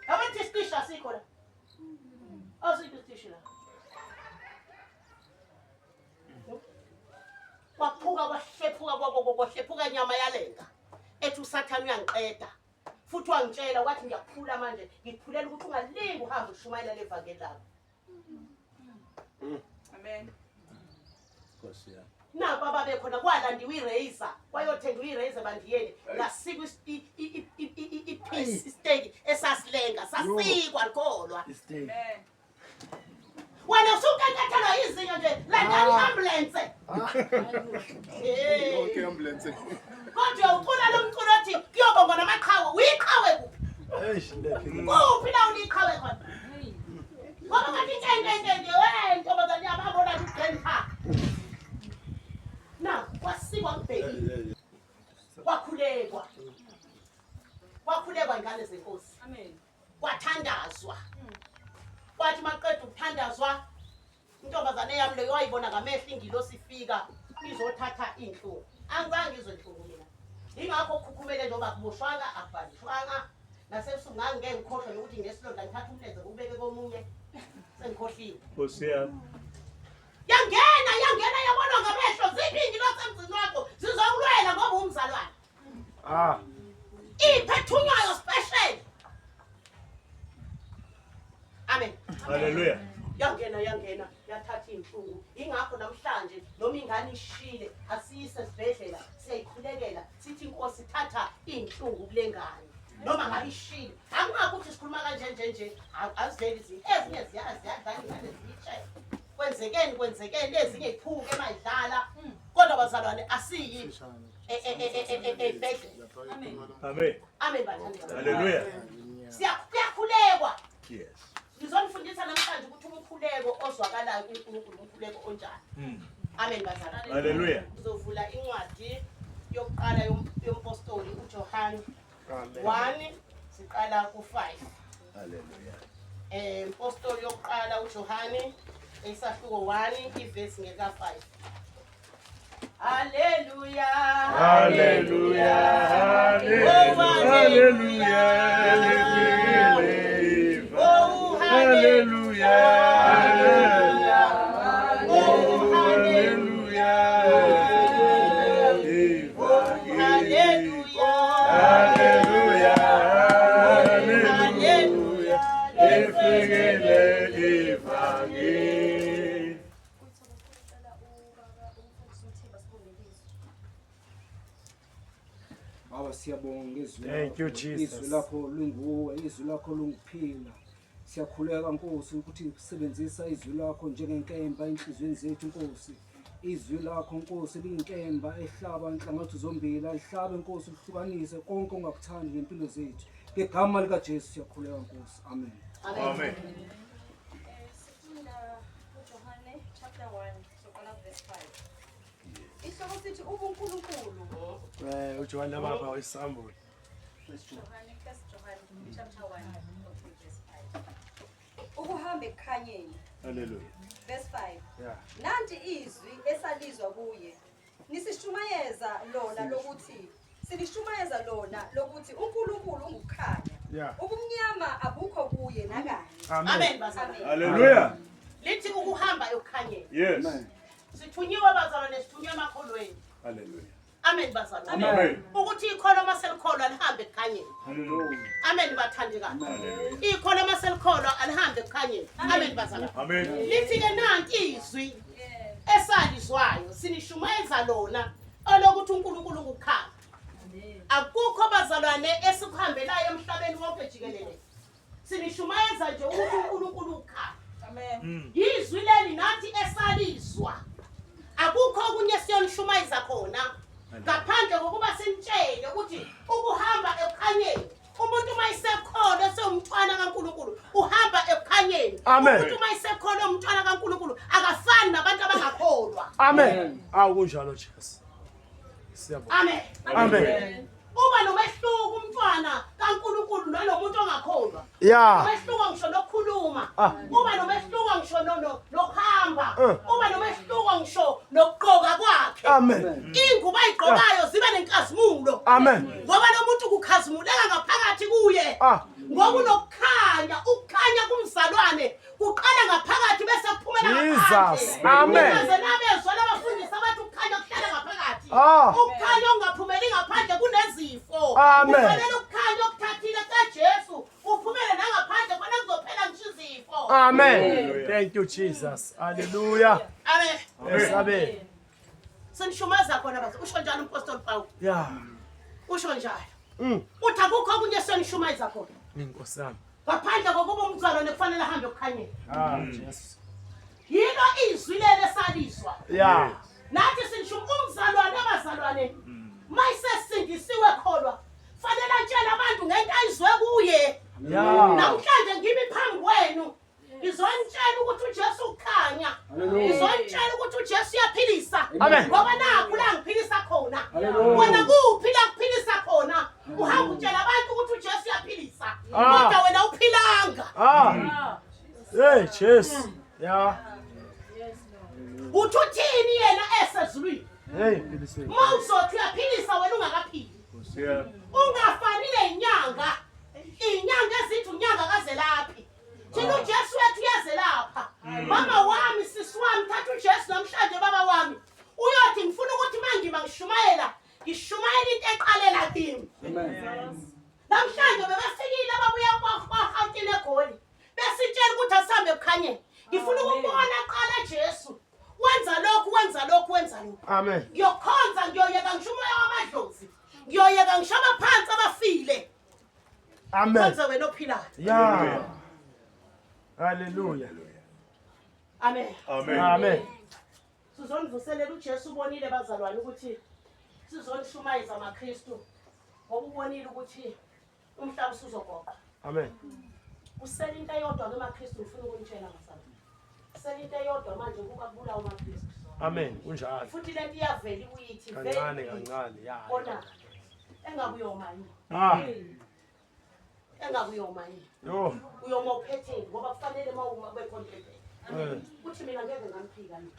Abathi isitishi asikho la. Asikho isitishi la. Kwaphuka kwahlephuka kwahlephuka inyama yalenga. Ethi uSathane uyangiqeda. Futhi wangitshela wathi ngiyakuphula manje, ngikuphulela ukuthi ungalingi uhambe ushumayela levangeli lakho. Amen. Nkosi yami. Nabo ababekhona kwalandiwa i-razor, kwayothengwa i-razor ebandiyeni, ngasikwa ipiece isiteki esasilenga, sasikwa likholwa. Istay. Amen. Wena usunkakathelwa izinyo nje, landani i-ambulance. Hey. Yonke ambulance. Kodwa uyawucula lo mculo othi kuyobongwa namaqhawe, uyiqhawe kuphi? Eish lephi. Kuphi la uliqhawe khona? Ngoba ngathi nje we ntombazane yababona ukuthi Na kwasikwa kubhekile. Kwakhulekwa. Kwakhulekwa ingane zenkosi. Amen. Kwathandazwa. Kwathi maqeda ukuthandazwa intombazane yami leyo wayibona ngamehlo ingilosi ifika izothatha inhlungu. Angizange ngizwe inhlungu mina. Ingakho kukhukhumele njengoba kuboshwanga akubhalishwanga. Nasebusuku ngangike ngikhohlwe nokuthi nginesilonda ngithatha umlenze ngubeke komunye. Sengikhohliwe. Nkosi yami. Yangena yangena yabonwa ngamehlo ziphi ingilosi emzini wakho zizokulwela wena ngoba umzalwane. Ah. Iphi ethunywayo special. Amen. Hallelujah. Yangena yangena yathatha iy'nhlungu. Ingakho namhlanje noma ingane ishile asiyise esibhedlela siyayikhulekela sithi inkosi thatha iy'nhlungu kule ngane. Noma ngabe ishile. Akungakho ukuthi sikhuluma kanje nje nje aziveli izinto. Ezinye ziyadlala ingane ziyitshe. Kwenzekeni kwenzekeni ezinye iphuke mayidlala. Kodwa bazalwane asiyi ey'bhedlela. Amen. Amen bathandekayo. Hallelujah. Siyakhulekwa. Yes. Ngizonifundisa namhlanje ukuthi umkhuleko ozwakalayo kuNkulunkulu umkhuleko onjani. Amen bazalwane. Hallelujah. Ngizovula incwadi yokuqala yompostoli uJohane 1 siqala ku5. Hallelujah. Impostoli yokuqala uJohane isahluko 1 ivesi ngeka 5. Hallelujah. Hallelujah. Hallelujah. Oh, Hallelujah. hallelujah. Oh, Hallelujah. hallelujah. Hallelujah. Hallelujah. Lifikile ivangeli. Baba siyabonga ngezwi Thank you, lakho. Jesus. Izwi lakho linguwe, izwi lakho linguphila. Siyakhuleka Nkosi ukuthi usebenzisa izwi lakho njengenkemba enhliziyweni zethu Nkosi. Izwi lakho Nkosi liyinkemba ehlaba inhlangothi zombili, lihlabe Nkosi lihlukanise konke ongakuthandi ngempilo zethu. Ngegama likaJesu siyakhuleka Nkosi. Amen. Amen. Sifunda uJohane chapter 1 soqala verse 5. Isihloko sithi ubuNkulunkulu. uJohane baba isambulo. Johane, first John chapter 1 okay, verse 5. Ukuhamba ekukhanyeni. Hallelujah. Verse 5. Yeah. Nanti izwi esalizwa kuye. Nisishumayeza lona lokuthi silishumayeza lona lokuthi uNkulunkulu ungukukhanya. Yeah. Ubumnyama abukho kuye nakanye. Amen bazalwane. Hallelujah. Lithi ukuhamba ekukhanyeni. Yes. Amen. Sithunyiwe bazalwane sithunywe emakholweni. Hallelujah. Amen bazalwane. Amen. Ukuthi ikholwa maselikholwa lihambe ekukhanyeni. Hallelujah. Amen bathandekayo. Hallelujah. Ikholwa maselikholwa alihambe ekukhanyeni. Amen bazalwane. Amen. Lithi ke nanti izwi esalizwayo sinishumayeza lona olokuthi uNkulunkulu ukukhanya. Akukho bazalwane esikuhambelayo emhlabeni wonke jikelele. Sinishumayeza nje ukuthi uNkulunkulu ukukhanya. Amen. Yizwi leli nathi esalizwa. Akukho okunye siyonishumayeza khona ngaphandle kokuba sinitshele ukuthi ukuhamba ekukhanyeni umuntu uma esekholwa esewumntwana kaNkulunkulu uhamba ekukhanyeni. Amen. Umuntu uma esekholwa umntwana kaNkulunkulu akafani nabantu abangakholwa. Amen. Awu kunjalo Jesu. Siyabonga. Amen. Amen. Uba nomehluko umntwana kaNkulunkulu nalomuntu ongakholwa. Yeah. Umehluko ngisho nokukhuluma. Ah. Uba nomehluko ngisho nokuhamba. Eh. Uba nomehluko ngisho nokugqoka kwakhe. Amen. Ingubo ayigqokayo ziba nenkazimulo. Amen. Ngoba lo muntu kukhazimuleka ngaphakathi kuye. Ah. Ngoba unokukhanya, ukukhanya kumzalwane kuqala ngaphakathi bese kuphumela Jesus. ngaphandle. Amen. Ningaze nabezwa labafundisi abathi ukukhanya kuhlala ngaphakathi. Ah. Ukukhanya okungaphumeli ngaphandle kunezifo. Amen. Kufanele ukukhanya okuthathile kaJesu kuphumele nangaphandle khona kuzophela ngisho izifo. Amen. Hallelujah. Thank you Jesus. Hallelujah. Amen. Yes, amen. Sinishumaza khona bazo. Usho njalo umpostoli Paul. Yeah. Usho njalo. Uthi akukho okunye siyonishumayeza khona. Inkosi yami. Ngaphandle kokuba umzalwane kufanele ahambe ekukhanyeni. Ah, Jesu. Yilo izwi leli esalizwa. Yeah. Nathi sinishuma umzalwane abazalwane. Mayisesindisiwe kholwa. Fanele atshele abantu ngento ayizwe kuye. Yeah. Namhlanje ngimi phambi kwenu. Ngizonitshela ukuthi uJesu ukhanya. Ngizonitshela ukuthi uJesu uyaphilisa. Amen. Ngoba nakhu la ngiphilisa khona. Hallelujah. Wena kuphi la kuphilisa khona? Uhamba utshela abantu ukuthi uJesu uyaphilisa. Ah. Kodwa wena uphilanga. Ah. Hey, Jesu. Yeah. Uthi uthini yena esezulwini? Hey, philiswe. Uma uzothi uyaphilisa wena ungakaphili. Nkosi yami. Ungafani nenyanga. Inyanga ezithi unyanga kazelaphi. Thina uJesu wethu uyazelapha. Mama wami, sisi wami, thatha uJesu namhlanje baba wami. Uyothi ngifuna ukuthi mangima ngishumayela. Ngishumayela into eqalela kimi. Namhlanje bebefikile ababuya kwaRhawutini eGoli besitshela ukuthi asihambe ekukhanyeni. Ngifuna ukubona qala Jesu wenza lokhu wenza lokhu wenza lokhu. Amen. Ngiyokhonza ngiyoyeka ngisho umoya wamadlozi. Ngiyoyeka ngisho abaphansi abafile. Amen. Khonze wena ophilayo. Yeah. Hallelujah. Amen. Amen. Amen. Sizonivuselela uJesu ubonile bazalwane ukuthi sizonishumayeza amaKristu ngoba ubonile ukuthi umhlaba usuzogoqwa. Amen. Kusele into eyodwa ke maKristu ngifuna ukunitshela bazalwane. Kusele into eyodwa manje ukuba kubulawa amaKristu. Amen. Kunjalo. Futhi lento iyavela ikuyithi Kancane kancane. Ya. Bona engakuyoma yini? Ah. Engakuyoma yini? Yo. Uyoma uphetheni ngoba kufanele mawuma kube khona into ephethe. Eh. Uthi mina ngeke ngamphika mina.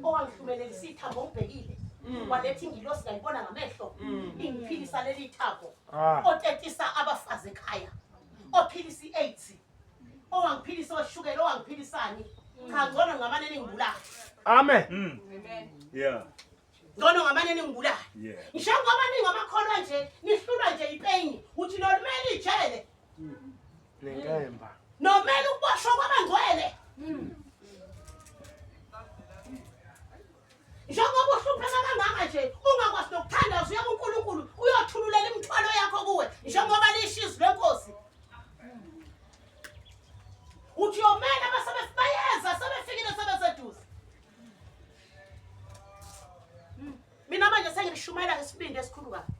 Owangihlumelelisa ithambo ngibhekile. Waletha ingilosi ngayibona ngamehlo. Ingiphilisa leli thambo. Ah. Otetisa abafazi ekhaya. Ophilisa i-AIDS. Owangiphilisa oshukela owangiphilisani. Cha ngcono ngamane ningibulale. Amen. Amen. Yeah. Ngcono ngamane ningibulale. Yeah. Njengoba ningamakholwa nje nihlulwa nje ipeni uthi nolimele ijele Nenkemba. nomele ukuboshwa kwabangcwele. Njengoba uhlupheka kangaka nje ungakwazi nokuthandaza uye kuNkulunkulu uyothululela imithwalo yakho kuwe njengoba lisho izwi lenkosi. Uthi uyomela abasebebayeza sebefikile sebeseduze. Mina manje sengilishumayela ngesibindi esikhulu kabi.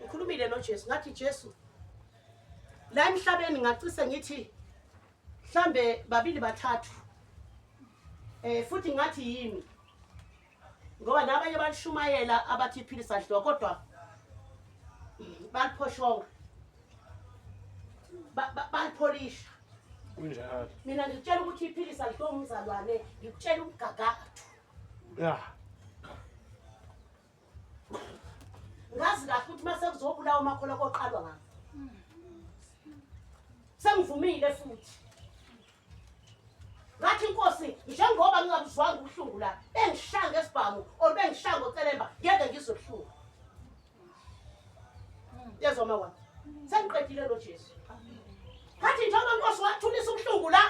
Ngikhulumile noJesu ngathi Jesu la emhlabeni ngacise ngithi mhlambe babili bathathu eh futhi ngathi yimi ngoba nabanye balishumayela abathi iphilisa dliwa kodwa baliphoshonga balipholisha Kunjalo. mina ngikutshela ukuthi iphilisa dliwa umzalwane ngikutshela umgagathu Yeah. ngazi kahle ukuthi uma sekuzobulawa umakholwa koqalwa ngakho sengivumile futhi ngathi inkosi njengoba ngingabuzwanga ubuhlungu la bengishaya ngesibhamu or bengishaya ngocelemba ngeke ngizwe ubuhlungu yezwa ma wami sengiqedile lo Jesu ngathi njengoba inkosi wathulisa ubuhlungu la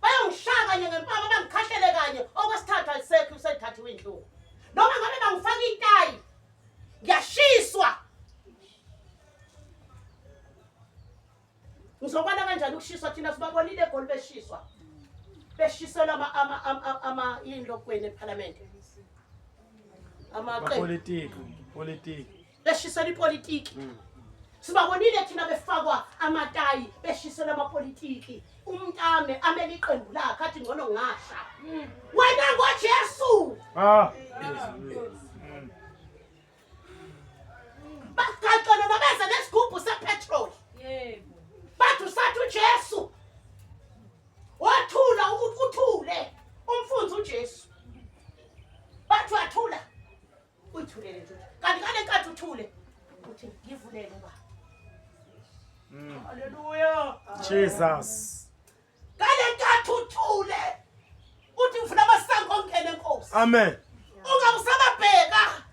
bayongishaya kanye ngempama bangikhahlele kanye okwesithathu alisekho usethathiwe inhlungu noma ngabe bangifaka itayi ngiyashiswa ngizokwala kanjani ukushiswa thina sibabonile egoli beshiswa beshiselwa ama ama ama, ama yini lokweni ephalamende amaqembu Politiki. Politiki. beshiselwa ipolitiki sibabonile thina befakwa amatayi beshiselwa amapolitiki umuntu ame amele iqembu lakhe athi ngcono ngasha wena ngoJesu Ah. bagaqele nabeze nesigubhu sepetrol Yebo. bathi usathi uJesu wathula uthule umfunzi uJesu bathi uyathula uyithulele nje kanti ngale nkathi uthule uthi ngivulele ba haleluya Jesus. ngale nkathi uthule uthi ngifuna amasango ongene enkosi Amen. ungabusababheka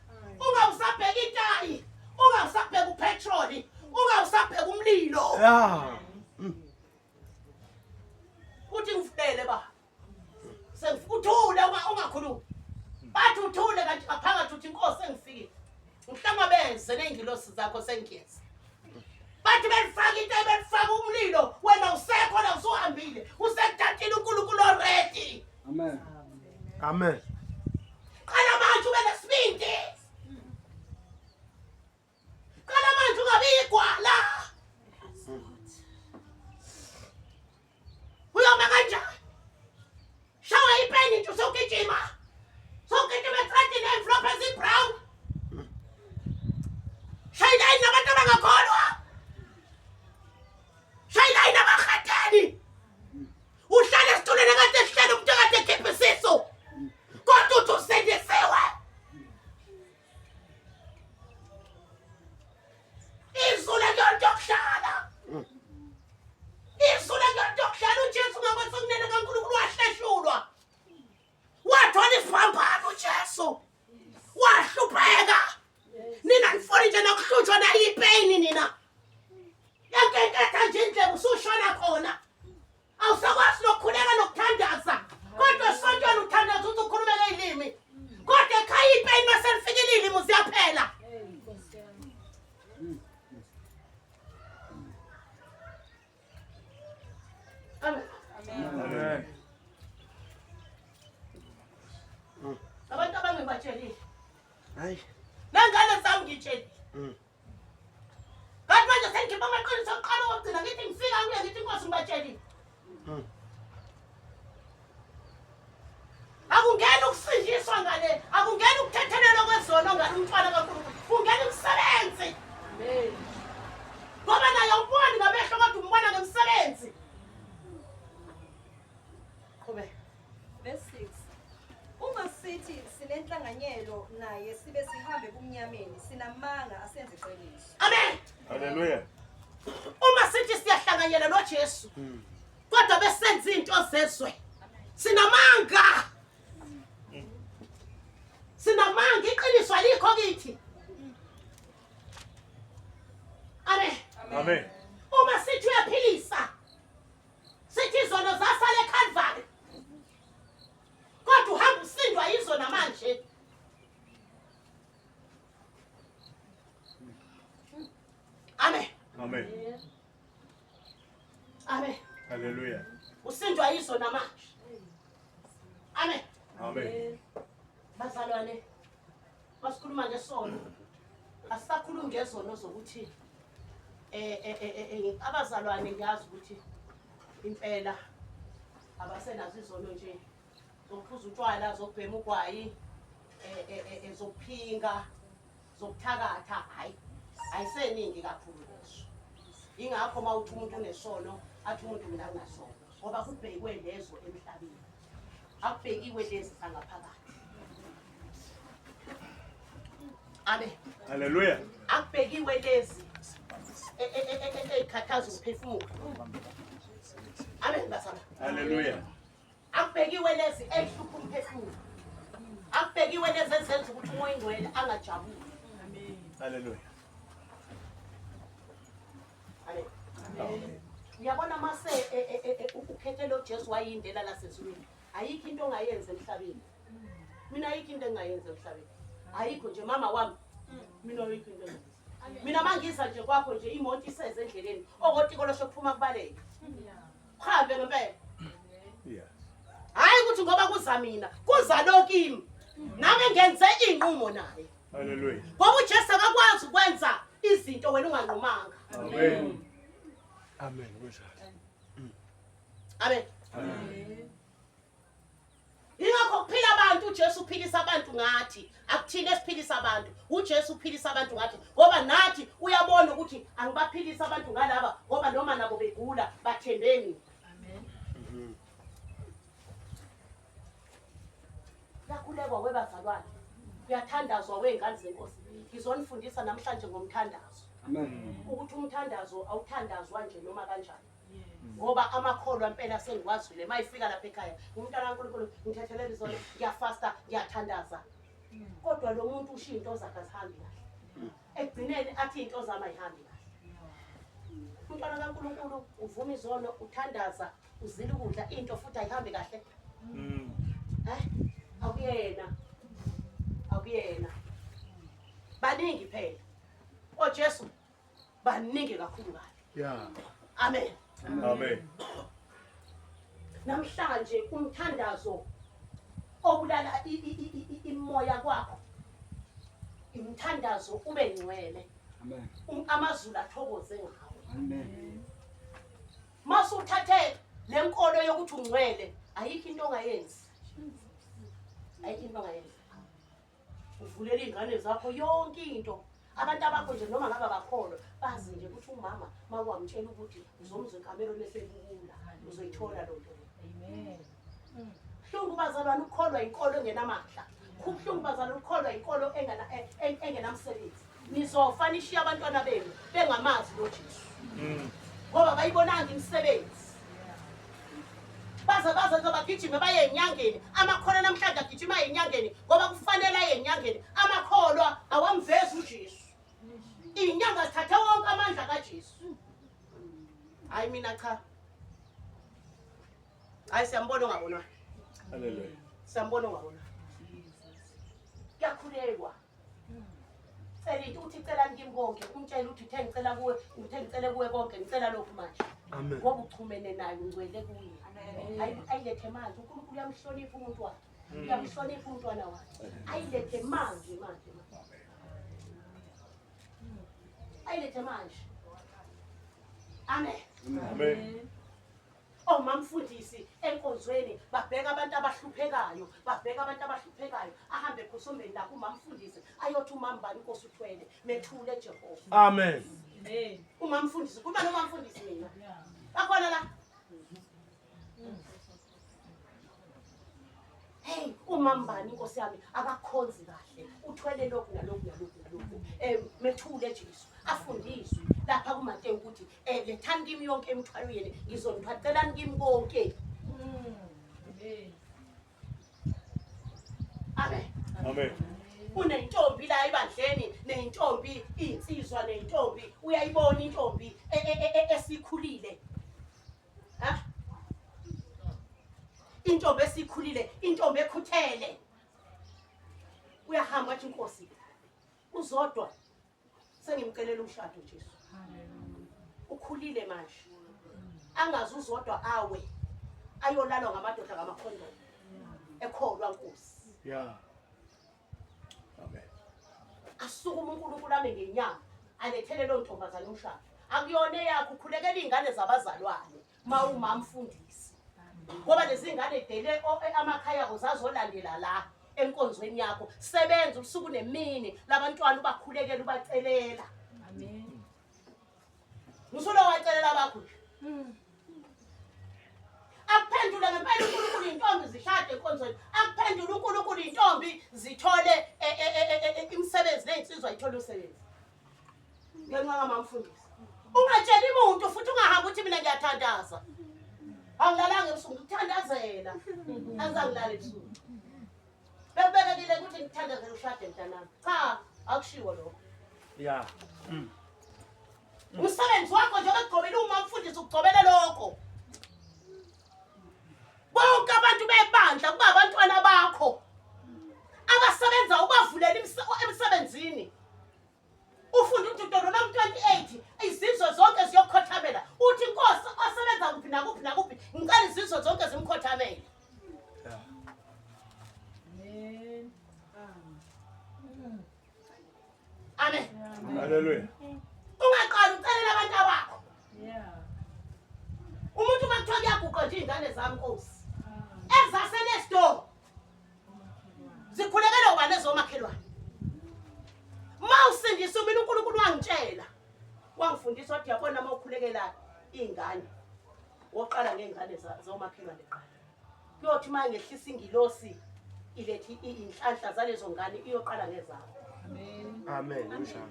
ungabusabheka itayi ungabusabheka upetroli ungabusabheka umlilo Yeah. uthi ngivulele ba sengifuthule ungakhulumi bathi uthule kanti ngaphakathi uthi inkosi sengifikile ngihlangabeze ney'ngilosi zakho sengiyeza bathi belifaka into belifaka umlilo wena usekho la usuhambile usekuthathile unkulunkulu already Amen. Amen. qala manje ube nesibindi qala manje ungabi igwala uyoma kanjani shawa ipeni nje usugijima sugijima etradini envelope ezibrown shayilani nabantu abangakholwa shayilani nabahateni uhlale esitulweni ekade ehlele umuntu ekade ekhipha isisu Anisakhoni nje nokuhlutshwa nayo ipeyini nina. Yankenketha nje indlebe usushona khona. Awusakwazi nokukhuleka nokuthandaza. Kodwa esontweni uthandaza uthi ukhulume ngey'limi. Kodwa ekhaya ipeyini maselifikile iy'limi ziyaphela. Amen. Amen. Abantu abangibatshelile. Hayi. Nengane zami ngitshelile. Kanti manje sengikhipha amaqiniso okuqala okugcina ngithi ngifika kuye ngithi inkosi ngibatshelile. Akungena ukusindiswa ngale, akungena ukuthethelelwa kwezono ngale umntwana kaNkulunkulu. Kungena imisebenzi. Ngoba naye awuboni ngamehlo kodwa umbona ngemisebenzi. Qhubeka. Verse 6. Uma sithi sinenhlanganyelo naye sibe sihambe ebumnyameni sinamanga asenze iqiniso. Amen. Hallelujah. Uma sithi siyahlanganyela noJesu kodwa besenza into zezwe sinamanga. Sinamanga iqiniso alikho kithi. Amen. Amen. Uma sithi uyaphilisa sithi izono zasala eCalvary kodwa uhamba usindwa yizo namanje amen Amen. amen Hallelujah. usindwa yizo namanje amen Amen. bazalwane masikhuluma ngesono asisakhulumi ngezono zokuthi eh, eh, eh, eh, abazalwane ngiyazi ukuthi impela abasenazo izono nje zokuphuza utshwala zokubhema ugwayi zokuphinga zokuthakatha hayi ayiseningi kakhulu lezo ingakho uma uthi umuntu unesono athi umuntu mina nginasono ngoba kubhekwe lezo emhlabeni akubhekiwe lezi zangaphakathi amen Hallelujah. Akubhekiwe lezi ey'khathaza umphefumulo. Amen bazalwane. Hallelujah. Akubhekiwe lezi ey'hlupha umphefumulo. Akubhekiwe lezi ezenza ukuthi umoya ingcwele angajabuli. Hallelujah. Amen. Amen. Uyabona mase ukhethe lo Jesu wayindela lasezulwini. Ayikho into ongayenza emhlabeni. Mina ayikho into engingayenza emhlabeni. Ayikho nje mama wami. Mina ayikho into engingayenza. Mina mangiza nje kwakho nje imoto iseze endleleni. Okotikolo sokuphuma kubaleke. Uhambe ngempela. Yes. Hayi ukuthi ngoba kuza mina, kuza lo kimi. Nami ngenze inqumo naye. Hallelujah. Ngoba uJesu akakwazi ukwenza izinto wena unganqumanga. Amen. Amen. Kunjalo. Amen. Amen. Ingakho kuphila abantu uJesu uphilisa abantu ngathi akuthina esiphilisa abantu uJesu uphilisa abantu ngathi ngoba nathi uyabona ukuthi angibaphilisa abantu ngalaba ngoba noma nabo begula bathembeni. Amen. Kuyakhulekwa webazalwane. Kuyathandazwa wey'ngane zenkosi. Ngizonifundisa namhlanje ngomthandazo. Amen. Ukuthi umthandazo awuthandazwa nje noma kanjani. Ngoba amakholwa impela sengiwazwile mayifika lapha ekhaya umntwana kaNkulunkulu ngithethelela izono ngiyafasta ngiyathandaza kodwa lo muntu ushiya into zakhe azihambi kahle ekugcineni athi into zami ayihambi kahle umntwana kaNkulunkulu uvuma izono uthandaza uzila ukudla into futhi ayihambi kahle eh akuyena akuyena baningi phela oJesu baningi kakhulu kabi Yeah. amen Amen. Namhlanje umthandazo obulala imoya kwakho imthandazo ube ngcwele. Amen. Amazulu athokoze ngawe. Amen. Masuthathe lenkolo yokuthi ungcwele ayikho into ongayenzi. Ayikho into ongayenzi. Uvulela iy'ngane zakho yonke into. Abantu abakho nje noma ngabe abakholwa bazi nje ukuthi umama uma wamtshela ukuthi uzomzwa ekamerweni esebukula uzoyithola loo nto leyo. Buhlungu bazalwane ukukholwa inkolo engenamandla. Kubuhlungu bazalwane ukukholwa inkolo engenamsebenzi. Nizofa nishiye abantwana benu bengamazi lo Jesu. Ngoba bayibonanga imisebenzi. Baze baze nje bagijime baye enyangeni. Amakholwa namhlanje agijima enyangeni ngoba kufanele aye enyangeni. Amakholwa awamvezi uJesu. Hayi mina cha. Hayi siyambona ongabonwa. Hallelujah. Siyambona ongabonwa. Kuyakhulekwa. Cela into uthi celani kimi konke, umtshele uthi uthe ngicela kuwe, uthe ngicele kuwe konke, ngicela lokhu manje. Amen. Ngoba uchumene naye ungcwele kuye. Ayilethe manje, uNkulunkulu uyamhlonipha umuntu wakhe. Uyamhlonipha umntwana wakhe. Ayilethe manje manje manje. Ayilethe manje. Amen. Amen. Omamfundisi enkonzweni babheka abantu abahluphekayo, babheka abantu abahluphekayo, ahambe ekhosombeni lakhe umamfundisi ayothi umambani inkosi uthwele, methule Jehova. Amen. Umamfundisi, kuba nomamfundisi mina. Bakhona la. Hey, umambani inkosi yami akakhonzi kahle. Uthwele lokhu nalokhu nalokhu nalokhu. Methule Jesu. Afundiswe lapha kuMateyu ukuthi lethani kimi yonke imithwalo yenu, ngizonithwacelani kimi konke. Amen. Amen. Unentombi la ebandleni, nentombi insizwa nentombi, uyayibona intombi esikhulile. Ha? Intombi esikhulile, intombi ekhuthele. Uyahamba athi inkosi uzodwa sengimcelela umshado Jesu. Ukhulile manje. Angazi uzodwa awe ayolalwa ngamadoda ngamakhondomu. Ekholwa Nkosi. Yeah. Amen. Asukuma uNkulunkulu ame ngenyama alethele lo ntombazane umshado. Akuyona eyakho, ukhulekela iy'ngane zabazalwane ma umamfundisi. Ngoba lezi ngane dele amakhaya abo zazolandela la enkonzweni yakho. Sebenza ubusuku nemini labantwana ubakhulekela ubacelela. Amen. Musulo wacelela abakho nje. Akuphendule ngempela uNkulunkulu intombi zishade enkonzweni. Akuphendule uNkulunkulu intombi zithole imisebenzi nezinsizwa ithole umsebenzi. Ngenxa kamamfundisi. Ungatsheli umuntu futhi ungahambi uthi mina ngiyathandaza. Angilalanga ebusuku ngikuthandazela. Angizangilala ebusuku. Bekubekekile ukuthi ngithandazele ushade mntanami. Cha, akushiwo lokho. Yeah. Umsebenzi wakho njengoba kugcobele uma umfundisi ugcobele lokho. Bonke abantu bebandla kuba abantwana bakho abasebenza ubavulela emsebenzini. Ufunda ukuthi Deuteronomy 28 izizwe zonke ziyokhothamela. Uthi inkosi osebenza kuphi nakuphi nakuphi ngicela izizwe zonke zimkhothamele. Yeah. Amen. Amen. Hallelujah. Ungaqali ucelela abantu abakho. Yeah. Umuntu uma kuthiwa kuyaguqa nje iy'ngane zami Nkosi. Ezase next door. Zikhulekele ubani ezomakhelwane. Ma usindisa mina uNkulunkulu wangitshela. Wangifundisa wathi yabona uma ukhulekela iy'ngane. Woqala ngey'ngane zomakhelwane kuqala. Kuyothi uma ngehlisa ingilosi ilethi inhlanhla zalezo ngane iyoqala ngezakho. Amen. Amen. Kunjalo.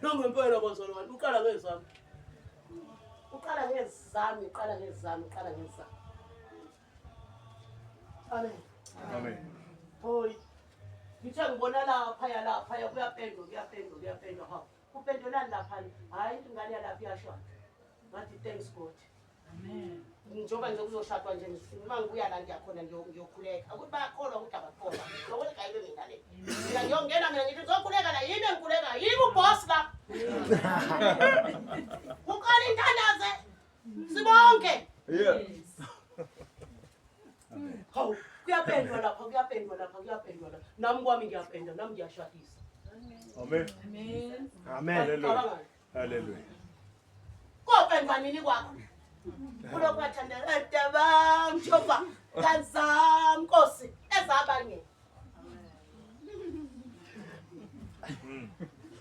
Nangempela bazalwane uqala ngezami. Uqala ngezami, uqala ngezami, uqala ngezami. Amen. Amen. Hoy. Ngithe ngibona lapha ya lapha ya kuyapendwa kuyapendwa kuyapendwa ha. Kupendwelani lapha? Hayi ingane yalapha iyashada. Ngathi thanks God. Amen. Njengoba nje kuzoshadwa nje uma ngibuya la ngiyakhona ngiyokhuleka. Ukuthi bayakholwa ukuthi abakholwa. Lokho ligayelwe mina le. Mina ngiyongena mina ngithi ngizokhuleka la yimi engikhuleka yimi uboss la. Uqala inthandaze. Sibonke. Yeah. Yes. Hawu kuyapendwa lapha kuyapendwa lapha kuyapendwa lapha. Nami kwami ngiyapenda nami ngiyashadisa. Amen. Amen. Amen. Hallelujah. Cabangani. Hallelujah. Kopendwa nini kwakho? Kulokhu wathandela dabam Jehova kazam Nkosi ezabanye.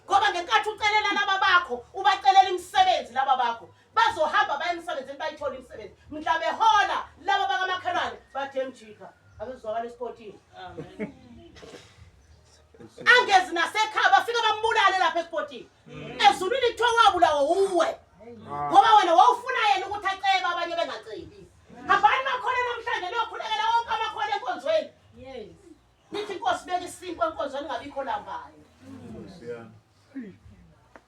Ngoba ngenkathi ucelela laba bakho ubacelela imisebenzi laba bakho bazohamba baye emsebenzini bayithole imisebenzi mhla behola laba bakamakhelwane bathi emjika akezwakala esipotini. Amen. Angezi nasekhaya bafika bambulale lapha esipotini. Ezulwini kuthiwa wabulawa uwe. Ngoba wena wawufuna yena ukuthi acebe abanye bengacebi. Hambani makhona namhlanje niyokhulekela wonke amakhona enkonzweni. Yes. Nithi inkosi beka isinkwa enkonzweni ngabikho lambayo. Nkosi yami.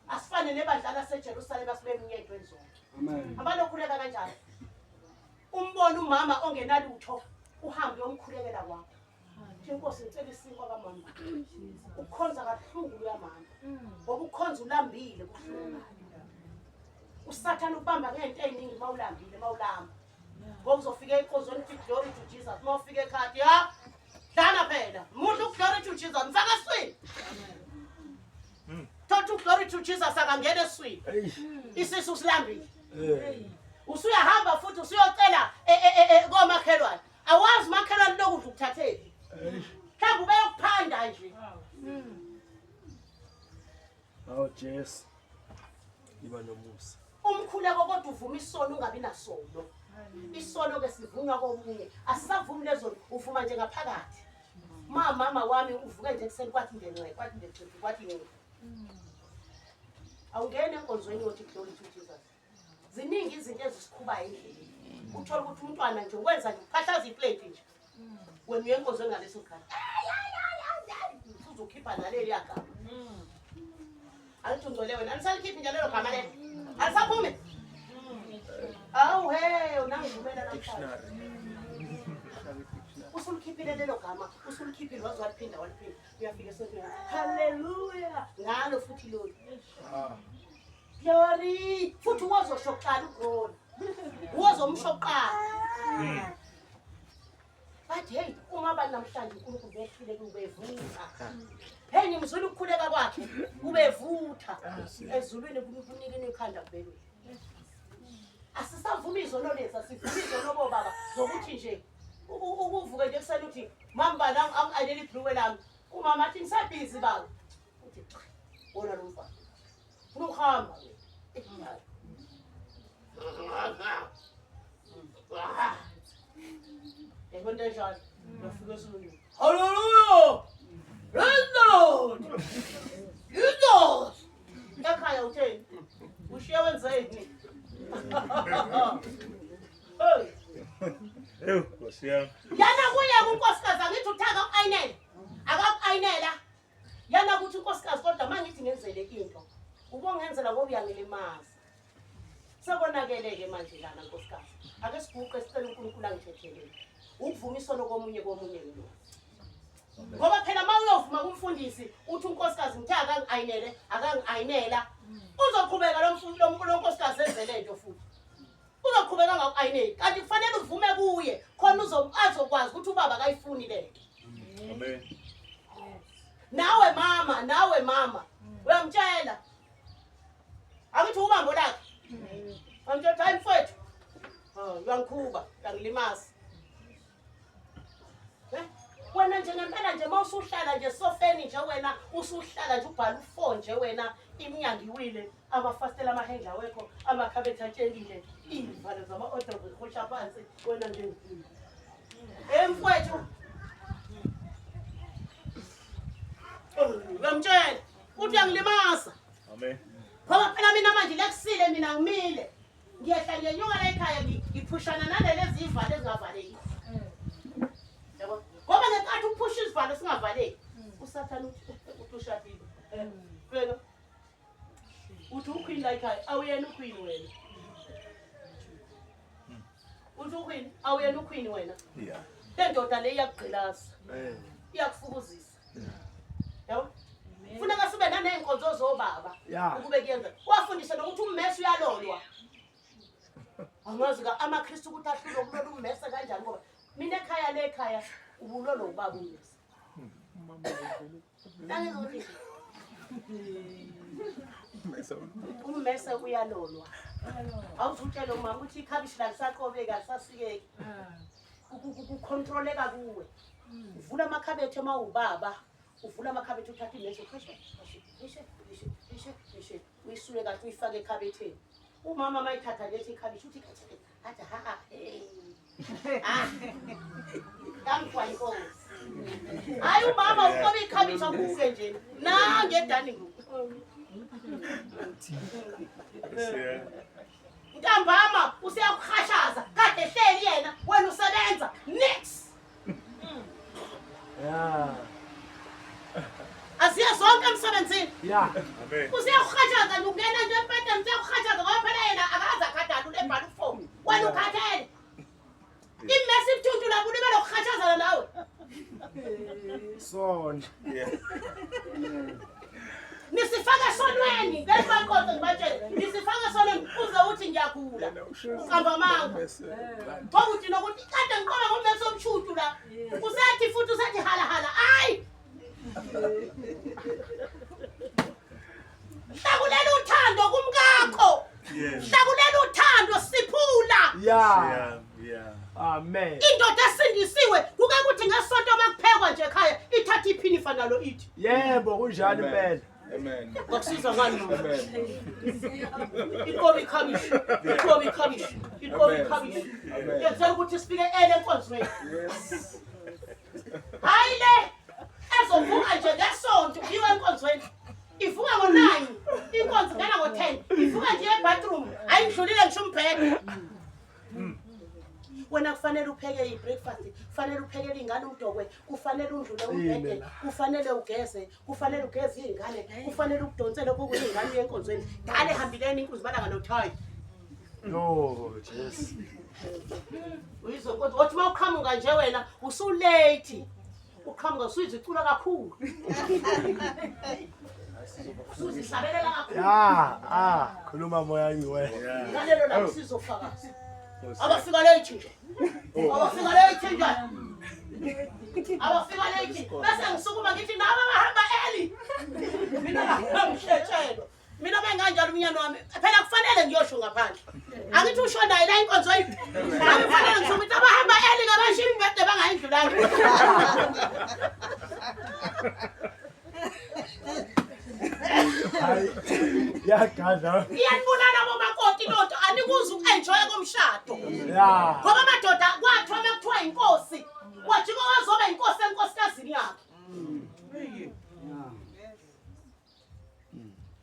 Asifane Asibambisane nebandla laseJerusalema sibe munye entweni zonke. Amen. Abanokhuleka kanjalo. Umbona umama ongenalutho uhambe uyomkhulekela kwakho. Uthi inkosi ngicela isinkwa kamama. Ukhonza kabuhlungu luyamama. Ngoba ukhonza ulambile kubuhlungu. Usathane ukubamba ngento eziningi uma ulambile uma ulamba. Ngoba uzofika enkonzweni uthi glory to Jesus. Uma ufika ekhaya ya dlana phela. Muhle glory to Jesus. Mfaka eswini. Thothi glory to Jesus akangena eswini. Isisu silambile. Usuyahamba futhi usuyocela e, e, e, komakhelwane. Awazi umakhelwane lokudla ukuthathephi. Mhlawumbe ubeyokuphanda nje. Awu Jesu. Iba nomusa. Umkhuleko kodwa uvuma isono ungabi nasono. Isono ke sivunywa komunye. Asisavumi lezo uvuma nje ngaphakathi. Ma mama wami uvuke nje ekuseni kwathi ngenxe kwathi ngenxe kwathi ngenxe. Awungena enkonzweni yothi glory to Jesus. Ziningi izinto ezisikhubayo endleleni. Uthola ukuthi umntwana nje wenza nje uphahlaza iplate nje. Wena uye enkonzweni ngaleso sikhathi. Uzokhipha naleli gama. Angithi ungcwele wena, anisalikhiphi nje lelo gama lelo. Alisaphumi. Awu he, unangivumela namhlanje. Usulikhiphile lelo gama, usulikhiphile waze waliphinda waliphinda. Uyafika esontweni. Hallelujah. Ngalo futhi lolu. Glory. Futhi wozosho kuqala uGlory. Wozomsho kuqala. Bathi hey uma abantu namhlanje uNkulunkulu behlule kubevutha. Hey ngimzwile ukukhuleka kwakhe kubevutha. Ezulwini kunikini ikhanda kubekwe. Asisavumi izono lezi, asivumi izono bobaba zokuthi nje ukuvuka nje ekuseni uthi mama bani angi-ayinele ibhulukwe lami. Umama athi ngisabhizi baba. Uthi cha wona lo mfana. Funa ukuhamba wena. Yebo into enjalo. Uyafika esulwini. Hallelujah! Praise the Lord! Jesus! Ekhaya utheni? Ushiye wenzeni? Hey! Ewu, Nkosi yami. Yana kuye kunkosikazi angithi uthe akaku-ayinela. Akaku-ayinela. Yana kuthi unkosikazi kodwa uma ngithi ngenzele into, ubongenzela ngoba uyangilimaza. Sekonakele-ke manje lana nkosikazi. Ake siguqe sicele uNkulunkulu angithethelele. Ukuvuma isono komunye komunye lo. Ngoba phela uma uyovuma kumfundisi uthi unkosikazi ngithe akangi-ayinele, akangi-ayinela, uzoqhubeka lo nkosikazi enze le nto futhi. Uzoqhubeka angaku-ayineli. Kanti kufanele uvume kuye khona azokwazi ukuthi ubaba akayifuni le nto. Amen. Nawe mama, nawe mama, uyamtshela. Angithi ubambo lakhe. Uyamtshela hayi mfowethu. Oh, uyangikhuba, uyangilimaza. Eh? Wena nje ngempela nje uma usuhlala nje sofeni nje wena usuhlala nje ubhala u-4 nje wena iminyango iwile amafasitela amahendla awekho amakhabethe atshekile iy'valo zama-odrobe zihosha phansi wena nje Eh mfowethu. Uyamtshela uthi uyangilimaza. Amen. Ngoba phela mina manje lekusile mina ngimile. Ngiyehla ngiyenyuka la ekhaya ngiphushana naleli ezivalo ezingavaleki. Yabo? Ngoba ngenkathi uphusha isivalo singavaleki, uSathane uthi uthi ushadile. Bheka. Uthi uqueen la ekhaya, awuyena uqueen wena. Uthi uqueen, awuyena uqueen wena. Yeah. Le ndoda le iyakugqilaza. Iyakufukuzisa. Yabo? Funeka sibe naney'nkonzo zobaba ukube kuyenza. Wafundisa nokuthi ummese uyalolwa. Angazi ka amaKristu ukuthi ahlulwe ukulola ummese kanjani ngoba mina ekhaya le ekhaya ubulolwa ubaba ummese. Ngangizothi ummese uyalolwa. Awuzutshela umama ukuthi ikhabishi lalisaqobeki alisasikeki. Kukhontroleka kuwe. Uvula amakhabethe uma uwubaba, uvula amakhabethe uthatha imese ukheshe, kheshe, kheshe, kheshe, kheshe, uyisule kahle uyifake ekhabetheni. Umama uma ethatha lethi ikhabishi uthi khethe, athi ha hey. Ah. Yangikwa inkosi. Hayi umama uqoba ikhabishi akuke nje. Nange edining room. Nkosi yami. Ntambama useyakuhashaza kade ehleli yena wena usebenza nix. Yeah. Asiye zonke emsebenzini. emsebenzini. Yeah. Amen. Useyakuhatshaza nje ungena nje embhedeni useyakuhatshaza ngoba phela yena akaze akhathale ulebhala ufomu. Wena ukhathele. Imesi ibuthuntu lapho ulibele ukuhatshazana nawe. Sona. Yeah. Nisifaka esonweni, ngeke baqoqe ngibatshele. Nisifaka esonweni uze uthi ngiyagula. Uqamba amanga. Ngoba uthi nokuthi kade ngiqobe ngommese omshutu la. Usethi futhi usethi hala hala. Ayi. Hlakulela uthando kumkakho. Yes. Hlakulela uthando siphula. Yeah. Yeah. Yeah. Amen. Indoda esindisiwe kuke kuthi ngesonto makuphekwa nje ekhaya ithatha iphinifa nalo ithi. Yebo kunjalo impela. Amen. Ngakusiza ngani mama? Amen. Iqobe ikhabishi, iqobe ikhabishi, iqobe Amen. ikhabishi. Amen. Ngiyacela ukuthi sifike ele enkonzweni. Yes. Hayi le ezovuka nje ngesonto iwe enkonzweni. Ivuka ngo-9, inkonzo ingena ngo-10. Ivuka nje ebathroom, ayindlulile ngisho umbhede. Wena kufanele upheke i-breakfast, kufanele uphekele iy'ngane umdokwe, kufanele undlule umbhede, Amen. kufanele ugeze, kufanele ugeze iy'ngane, kufanele ukudonsele kukuthi iy'ngane uye enkonzweni. Dala ehambileni inkunzi balanga nothayi. No, Jesu. Uyizwe kodwa wathi uma uqhamuka nje wena usulate. Uqhamuka usuyizicula kakhulu. Usuzihlabelela kakhulu. Yeah, ah, khuluma moya ngiwe. Yeah. Ngalelo langa sizofakaza. Abafika late nje. Abafika late nje. Abafika late bese ngisukuma ngithi nabo abahamba early. Mina ngishetshelwa. Mina benganjalo umnyana wami. Phela kufanele ngiyosho ngaphandle. Angithi usho naye la inkonzo yiphi. Nami kufanele ngisho ukuthi abahamba early ngabashiya imibhede bangayindlulanga. Hayi. Yagadla. Iyanibulala bomakoti lonto anikuzi uku-enjoya komshado. Yeah. Ngoba amadoda kwathiwa uma kuthiwa inkosi, wajika wazoba inkosi enkosikazini yakhe.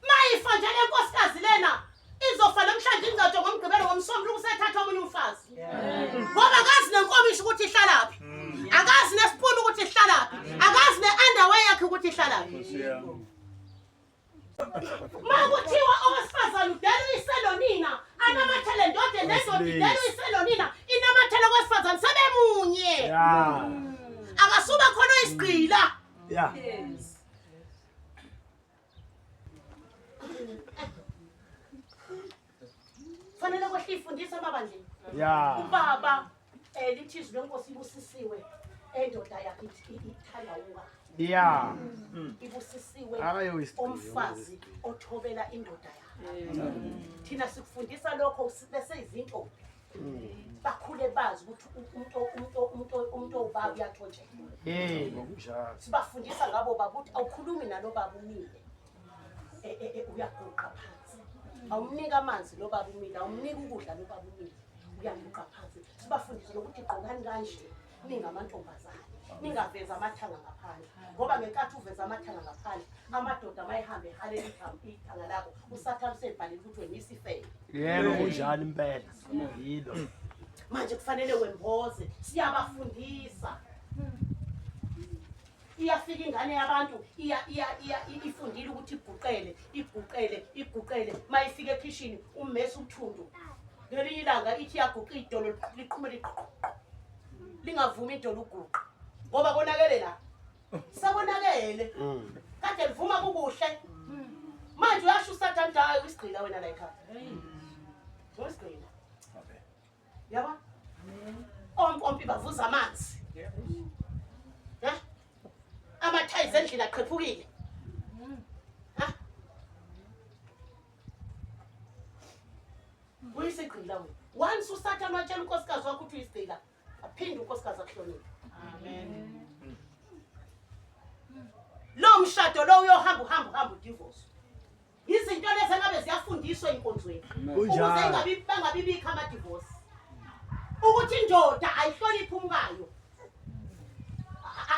Mayifa nje le nkosikazi lena izofa namhlanje ingcatshwa ngomgqibelo ngomsombuluko usethatha omunye umfazi. Ngoba akazi nenkomishi ukuthi ihlalaphi. Akazi nesipuni ukuthi ihlalaphi. Akazi ne-underwear yakhe ukuthi ihlalaphi. Nkosi yami. Uma kuthiwa owesifazane udela uyiselonina anamathele ndodeni nendoda idela uyiselonina inamathele kwesifazane sebemunye. Yeah. Akasuba khona oyisigqila. Yeah. Yes. Fanele kwehle ifundisa emabandleni. Yeah. Ubaba lithi izwi lenkosi ibusisiwe endoda yakhe ithanda umkayo. Yeah. Ibusisiwe Hayi, uyisigqila, umfazi othobela indoda yakhe. Thina sikufundisa lokho bese izintombi. Bakhule bazi ukuthi umuntu owubaba uyathonjelwa. Yebo kunjalo. Sibafundisa ngabo baba ukuthi awukhulumi nalo baba umile. Uyaguqa phansi. Awumnika amanzi lo baba umile, awumnika ukudla lo baba umile. Uyaguqa phansi. Sibafundise nokuthi gqokani kanje ningamantombazane. Ningaveza amathanga ngaphandle. Ngoba ngenkathi uveza amathanga ngaphandle, amadoda mayehambe ehalela ithanga lakho, uSathane usebhalile ukuthi wena uyisifebe. Yebo kunjalo impela. Yilo. Manje kufanele wemboze, siyabafundisa. Iyafika ingane yabantu ifundile ukuthi iguqele, iguqele, iguqele. Mayifika ekhishini ummese uthundu. Ngelinye ilanga ithi iyaguqa idolo liqhume liqhuqhu. Lingavumi idolo uguqa. Ngoba konakele la. Sekonakele. Kade livuma kukuhle. Manje uyasho uSathane hayi uyisigqila wena la ekhaya. Uyisigqila. Yabo? Ompompi bavuza amanzi. Ha? Amathayizi endlini aqhephukile. Ha? Uyisigqila wena. Once uSathane watshela unkosikazi wakho ukuthi uyisigqila, aphinde unkosikazi akuhloniphe. Amen. Lo mshado lo uyohamba uhamba uhamba udivorce. Izinto lezi engabe ziyafundiswa enkonzweni. Ukuze Kunjalo. bangabibikho ama-divorce. Ukuthi indoda ayihloniphe umkayo.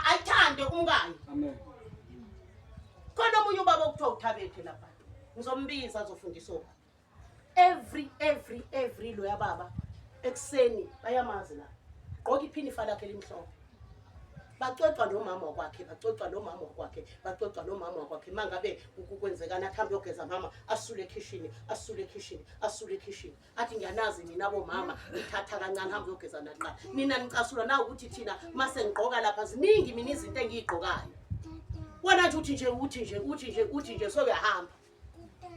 Ayithande umkayo. Amen. Khona omunye ubaba okuthiwa uThabethe lapha. Ngizombiza azofundisa obaba. Every loya baba ekuseni bayamazi la. Gqoka iphinifa lakhe elimhlophe. Bacwecwa nomama wakwakhe, bacwecwa nomama wakwakhe, bacwecwa nomama wakwakhe. Mangabe kwenzekani athi hambe yogeza mama, asule ekhishini, asule ekhishini, asule ekhishini. Athi ngiyanazi nina bomama, ngithatha kancane hambe uyogeza naqala. Nina nicasula na ukuthi thina mase ngigqoka lapha ziningi mina izinto engiyigqokayo. Wena nje uthi nje uthi nje uthi nje uthi nje sokuyahamba.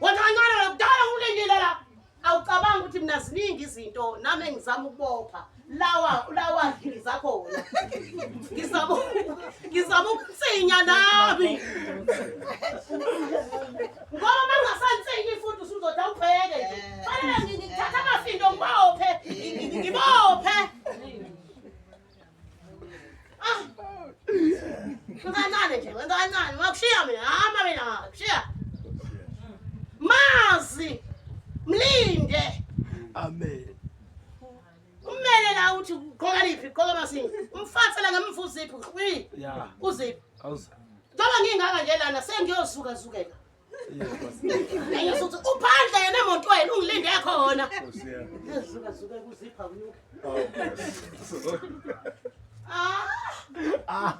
Wena kancane kudala ulindile la. Awucabangi ukuthi mina ziningi izinto nami engizama ukubopha. Lawa lawa dliza khona. Ngizama ngizama ukunsinya nami. Ngoba mangasansinyi futhi usuzothi awubheke nje. Fanele ngithatha amafindo ngibophe, ngibophe. Ah. Kancane nje, kancane. Wakushiya mina, hamba mina, kushiya. Mazi mlinde. Amen. Umele la uthi gqoka liphi, gqoka masinga. Umfathela ngemva uziphi, hwi. Yeah. Uziphi. Awuza. Njengoba ngingaka nje lana sengiyozuka zukeka. Ngiyosuthi uphandle yena emotweni ungilinde khona. Nkosi yami. Zuka zuka kuzipha kunyuka. Oh, Nkosi. Ah.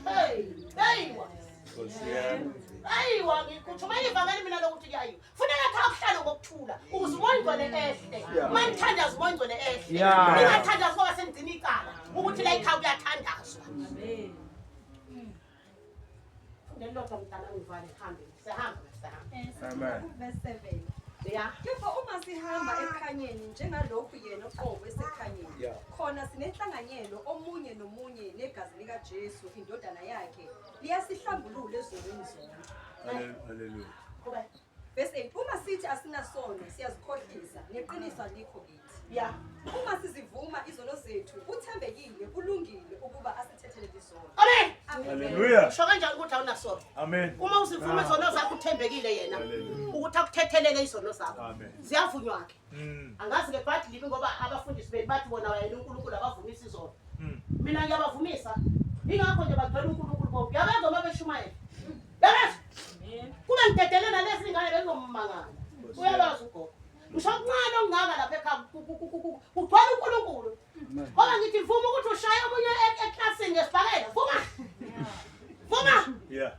Hey, hey wa. Nkosi yami. Ayiwa ngikuthumela ivangeli mina lokuthi kuyayiwa. Funeka kha kuhlale ngokuthula ukuze umoya ingcwele ehle. Uma nithandaza umoya ingcwele ehle. Yeah. Ningathandazi ngoba senigcina icala ukuthi la ekhaya kuyathandazwa. Fundeni lodwa mntana ngivale hambe. Sehamba sehamba. Amen. Verse 7. Ya. Kepha uma sihamba ekukhanyeni njengalokhu yena uqobo esekhanyeni, Yeah. khona sinenhlanganyelo omunye nomunye negazi likaJesu indodana yakhe liyasihlambulula ezonweni zonke. Hallelujah. Qhubeka. Verse 8. Uma sithi asinasono siyazikhohlisa neqiniso alikho kithi. Ya. Uma sizivuma izono zethu uthembekile kulungile ukuba asithethelele izono. Amen. Hallelujah. Sho kanjani ukuthi awunasono? Amen. Uma uzivuma izono zakho uthembekile yena Hallelujah. ukuthi akuthethelele izono zakho. Amen. Ziyavunywa ke. Mm. Angazi ke bathi libi ngoba abafundisi benu bathi bona wena uNkulunkulu abavumisa izono. Mm. Mina ngiyabavumisa. Ingakho nje bagcwele uNkulunkulu bonke. Uyabezwa uma beshumayela. Uyabezwa? Kube ngidedele nalezi ngane bezomangala. Uyalwazi ugogo. Ngisho okuncane okungaka lapha ekhaya kugcwele uNkulunkulu. Ngoba ngithi vuma ukuthi ushaye omunye eklasini ngesibhakela. Vuma. Vuma. Yeah.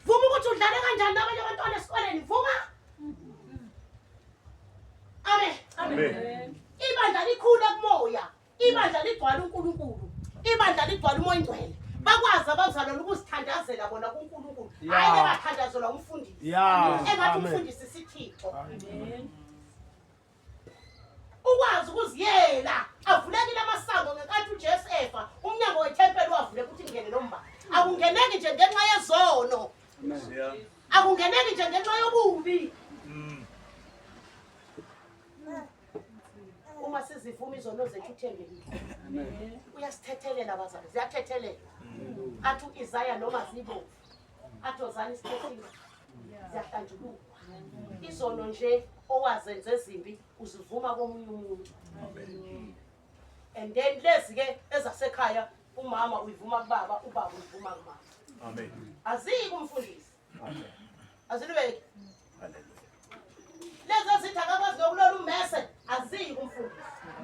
Vuma ukuthi udlale kanjani nabanye abantwana esikoleni. Vuma. Amen. Amen. Ibandla likhule kumoya. Ibandla ligcwala uNkulunkulu. Ibandla ligcwala umoya ingcwele. Bakwazi abazalwane ukuzithandazela bona kuNkulunkulu. Hayi Yeah. bathandazelwa umfundisi. Yeah. Engathi Amen. umfundisi sithixo. Ukwazi ukuziyela avulekile amasango ngenkathi uJesu efa umnyango wethempeli wavuleka ukuthi kungene nomba. Akungeneki nje ngenxa yezono. Nkosi yami. Akungeneki nje ngenxa yobubi. Mm. Uma sizivuma izono zethu uthembekile. Uyasithethelela bazali, ziyathethelela. Athi uIsaya noma zibomvu. Athi ozani isikhethile. Ziyahlanjululwa. Izono nje owazenze ezimbi uzivuma komunye umuntu. And then lezi ke ezasekhaya umama uyivuma kubaba, ubaba uyivuma kumama. Amen. Aziki kumfundisi. Amen. Azilubeki. Hallelujah. Lezi ezithi akakwazi nokulola ummese aziyi kumfundisi.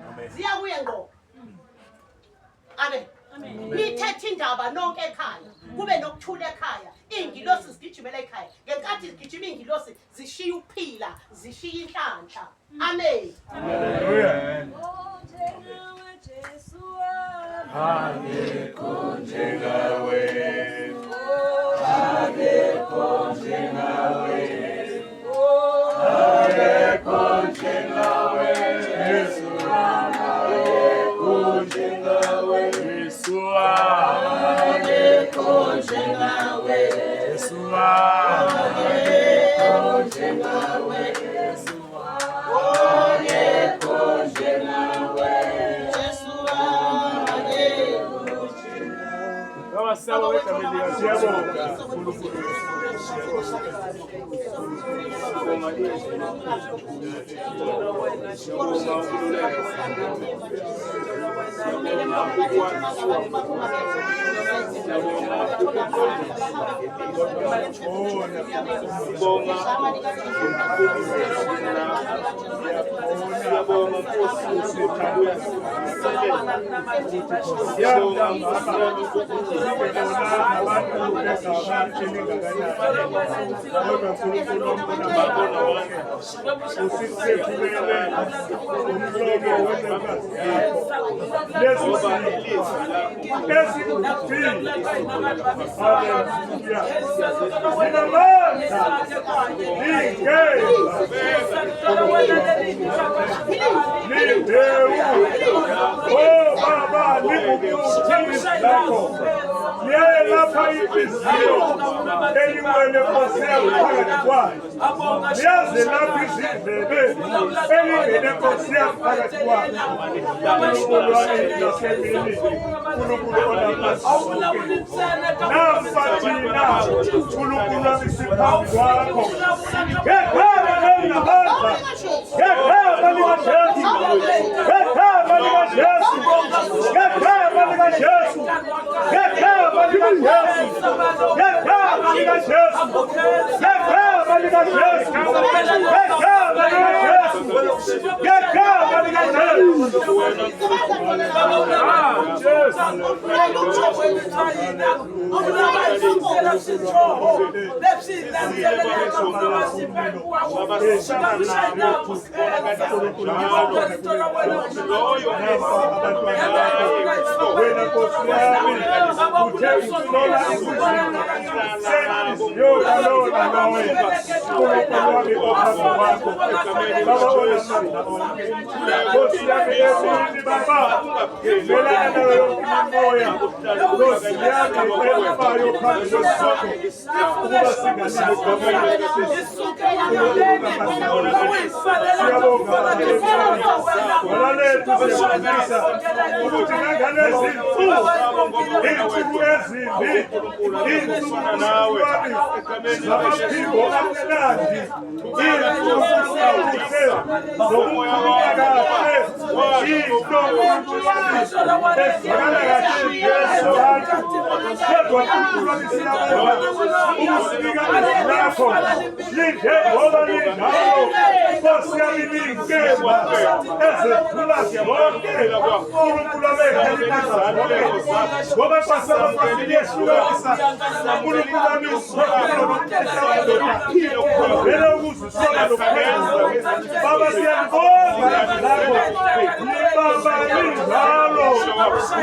Amen. Ziya kuye ngqo. Amen. Nithethe indaba nonke ekhaya, kube nokuthula ekhaya. Iy'ngilosi zigijimela ekhaya. Ngenkathi zigijima iy'ngilosi zishiya ukuphila, zishiya inhlanhla. Amen. Hallelujah. Oh, njengawe Jesu wami. Akekho njengawe. Akekho njengawe Jesu. Akekho njengawe Jesu. Akekho njengawe Jesu. Akekho njengawe Jesu. Akekho njengawe Jesu akekho. Baba siyabonga egameni likaJesu. Siyabonga. Siyabonga Nkosi ukuthi uyasivuselela. Siyabonga Nkosi yami ukuthi Kodwa uNkulunkulu wamnamandla wonke usisethulele umlomo wenekazi yakho lesi sinkwa esikuthile. Haleluya! Sinamandla linkemba limbewu. Oh Baba, lingumuthi izwi lakho liyayelapha inhliziyo eliwele Nkosi yami phakathi kwayo, liyazelapha izindlebe elingene Nkosi yami phakathi kwayo. Nkulunkulu wami nasemini, Nkulunkulu onamandla onke, nampa thina Nkulunkulu wami siphambi kwakho ngegama elinamandla, ngegama likaJesu, ngegama likaJesu, ngegama likaJesu, ngegama likaJesu, ngegama likaJesu, ngegama likaJesu, ngegama likaJesu, ngegama likaJesu. Jesu. Wena Nkosi yami uthe uhlola isizini senhliziyo yalowo nalowo Nkulunkulu wami ophambi kwakho Baba onamandla onke Nkosi yami emini Baba melana nayo yonke imimoya Nkosi yami efayo phambi kwakho ukuba singalili. Siyabonga Baba lethu, siyabonisa ukuthi nangalezi nsuku, iy'nsuku ezimbi, iy'nsuku wami zamaphimbo amnandi, iy'nsuku zakuhle zokukhuluma kahle, into ezwakala kahle yezabantu, kodwa uNkulunkulu wami siyabonga ukusinika izwi lakho linjengoba linjalo. Nkosi yami, liyinkemba ezedlula zonke, uNkulunkulu abekhe zonke, ngoba Nkosi yami liyehlukanisa, uNkulunkulu wami, umphefumulo nomphefumulo, vele ukuzisola nokuphenduka. Baba, siyalibonga izwi lakho libaba linjalo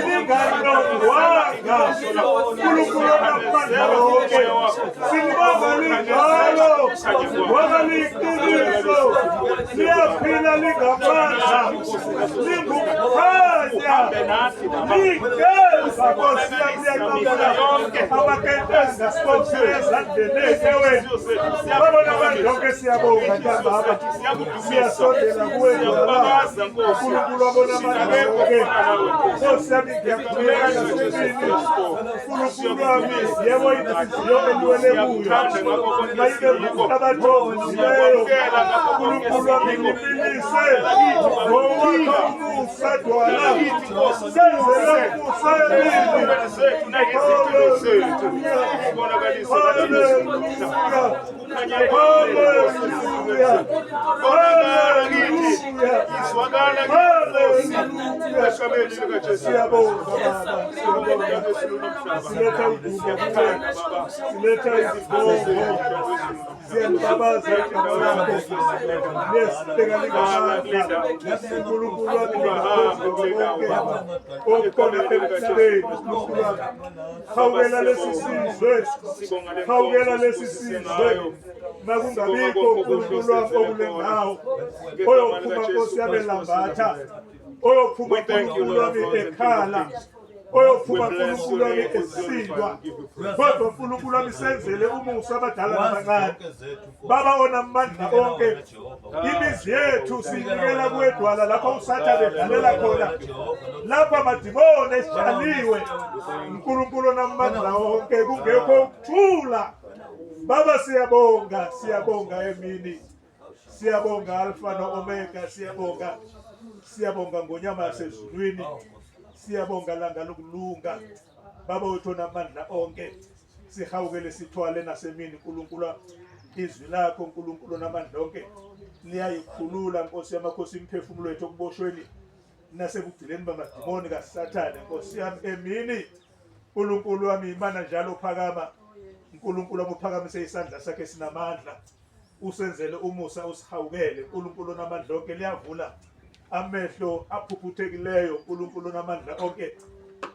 linganongwanga, uNkulunkulu onamandla wonke. Silibonga linjalo ngoba liyiqiniso, liyaphila, lingamandla, lingukukhanya, linkemba Nkosi yami, liyanqamula amaketanga sibophe ezandleni eweni. Baba namandla onke, siyabonga ntambama, siyasondela kuwe Baba Nkulunkulu wabona amandla wonke. Nkosi yami, ngiyakhuleka nasemini, Nkulunkulu wami, yebo, inhliziyo eliwele kuyo mayibe abathokozileyo. Nkulunkulu wami, ngipilise ngowakho umusa dwala, senzela umusa emini. Haleluya, haleluya, haleluya, haleluya. Siyabonga Baba, siyabonga. Siletha udumo kuwe, siletha izibongo, siyalibabaza igama lakho lesibeka lingamandla, uNkulunkulu wami, lingaphezu kwako konke okukhona emhlabeni. Nkulunkulu wami, hawukela lesi sizwe, hawukela lesi sizwe. Makungabikho, uNkulunkulu wami, okule ndawo oyophuma, Nkosi yami, elambatha, oyophuma, uNkulunkulu wami, ekhala, oyophuma, uNkulunkulu wami, esindwa, kodwa uNkulunkulu wami senzele umusa, abadala nabancane. Baba onamandla onke, imizi yethu siyinikela kuwedwala lapho uSathane edlalela khona, lapho amadimoni esitshaliwe, uNkulunkulu onamandla onke, kungekho ukuthula. Baba siyabonga, siyabonga emini. Siyabonga Alfa no Omega, siyabonga. Siyabonga ngonyama yasezulwini. Siyabonga langa lokulunga. Baba wethu onamandla onke. Sihawukele sithwale nasemini uNkulunkulu izwi lakho uNkulunkulu onamandla onke liyayikhulula Nkosi yamakhosi imiphefumulo yethu okuboshweni nasekugcineni bamadimoni kaSathane Nkosi yami emini uNkulunkulu wami imana njalo phakama uNkulunkulu wami uphakamise isandla sakhe sinamandla usenzele umusa usihawukele uNkulunkulu onamandla onke liyavula amehlo aphuphuthekileyo uNkulunkulu onamandla onke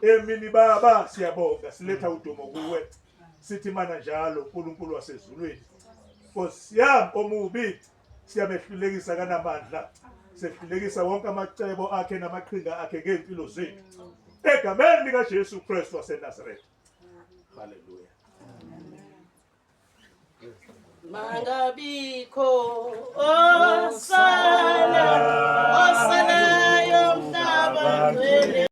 emini baba siyabonga siletha udumo kuwe sithi mana njalo uNkulunkulu wasezulwini Nkosi yami omubi siyamehlulekisa kanamandla sehlulekisa wonke amacebo akhe namaqhinga akhe ngey'mpilo zethu egameni likaJesu Kristu waseNazaretha haleluya Mangabikho osala osalayo mhlaba ngcwele.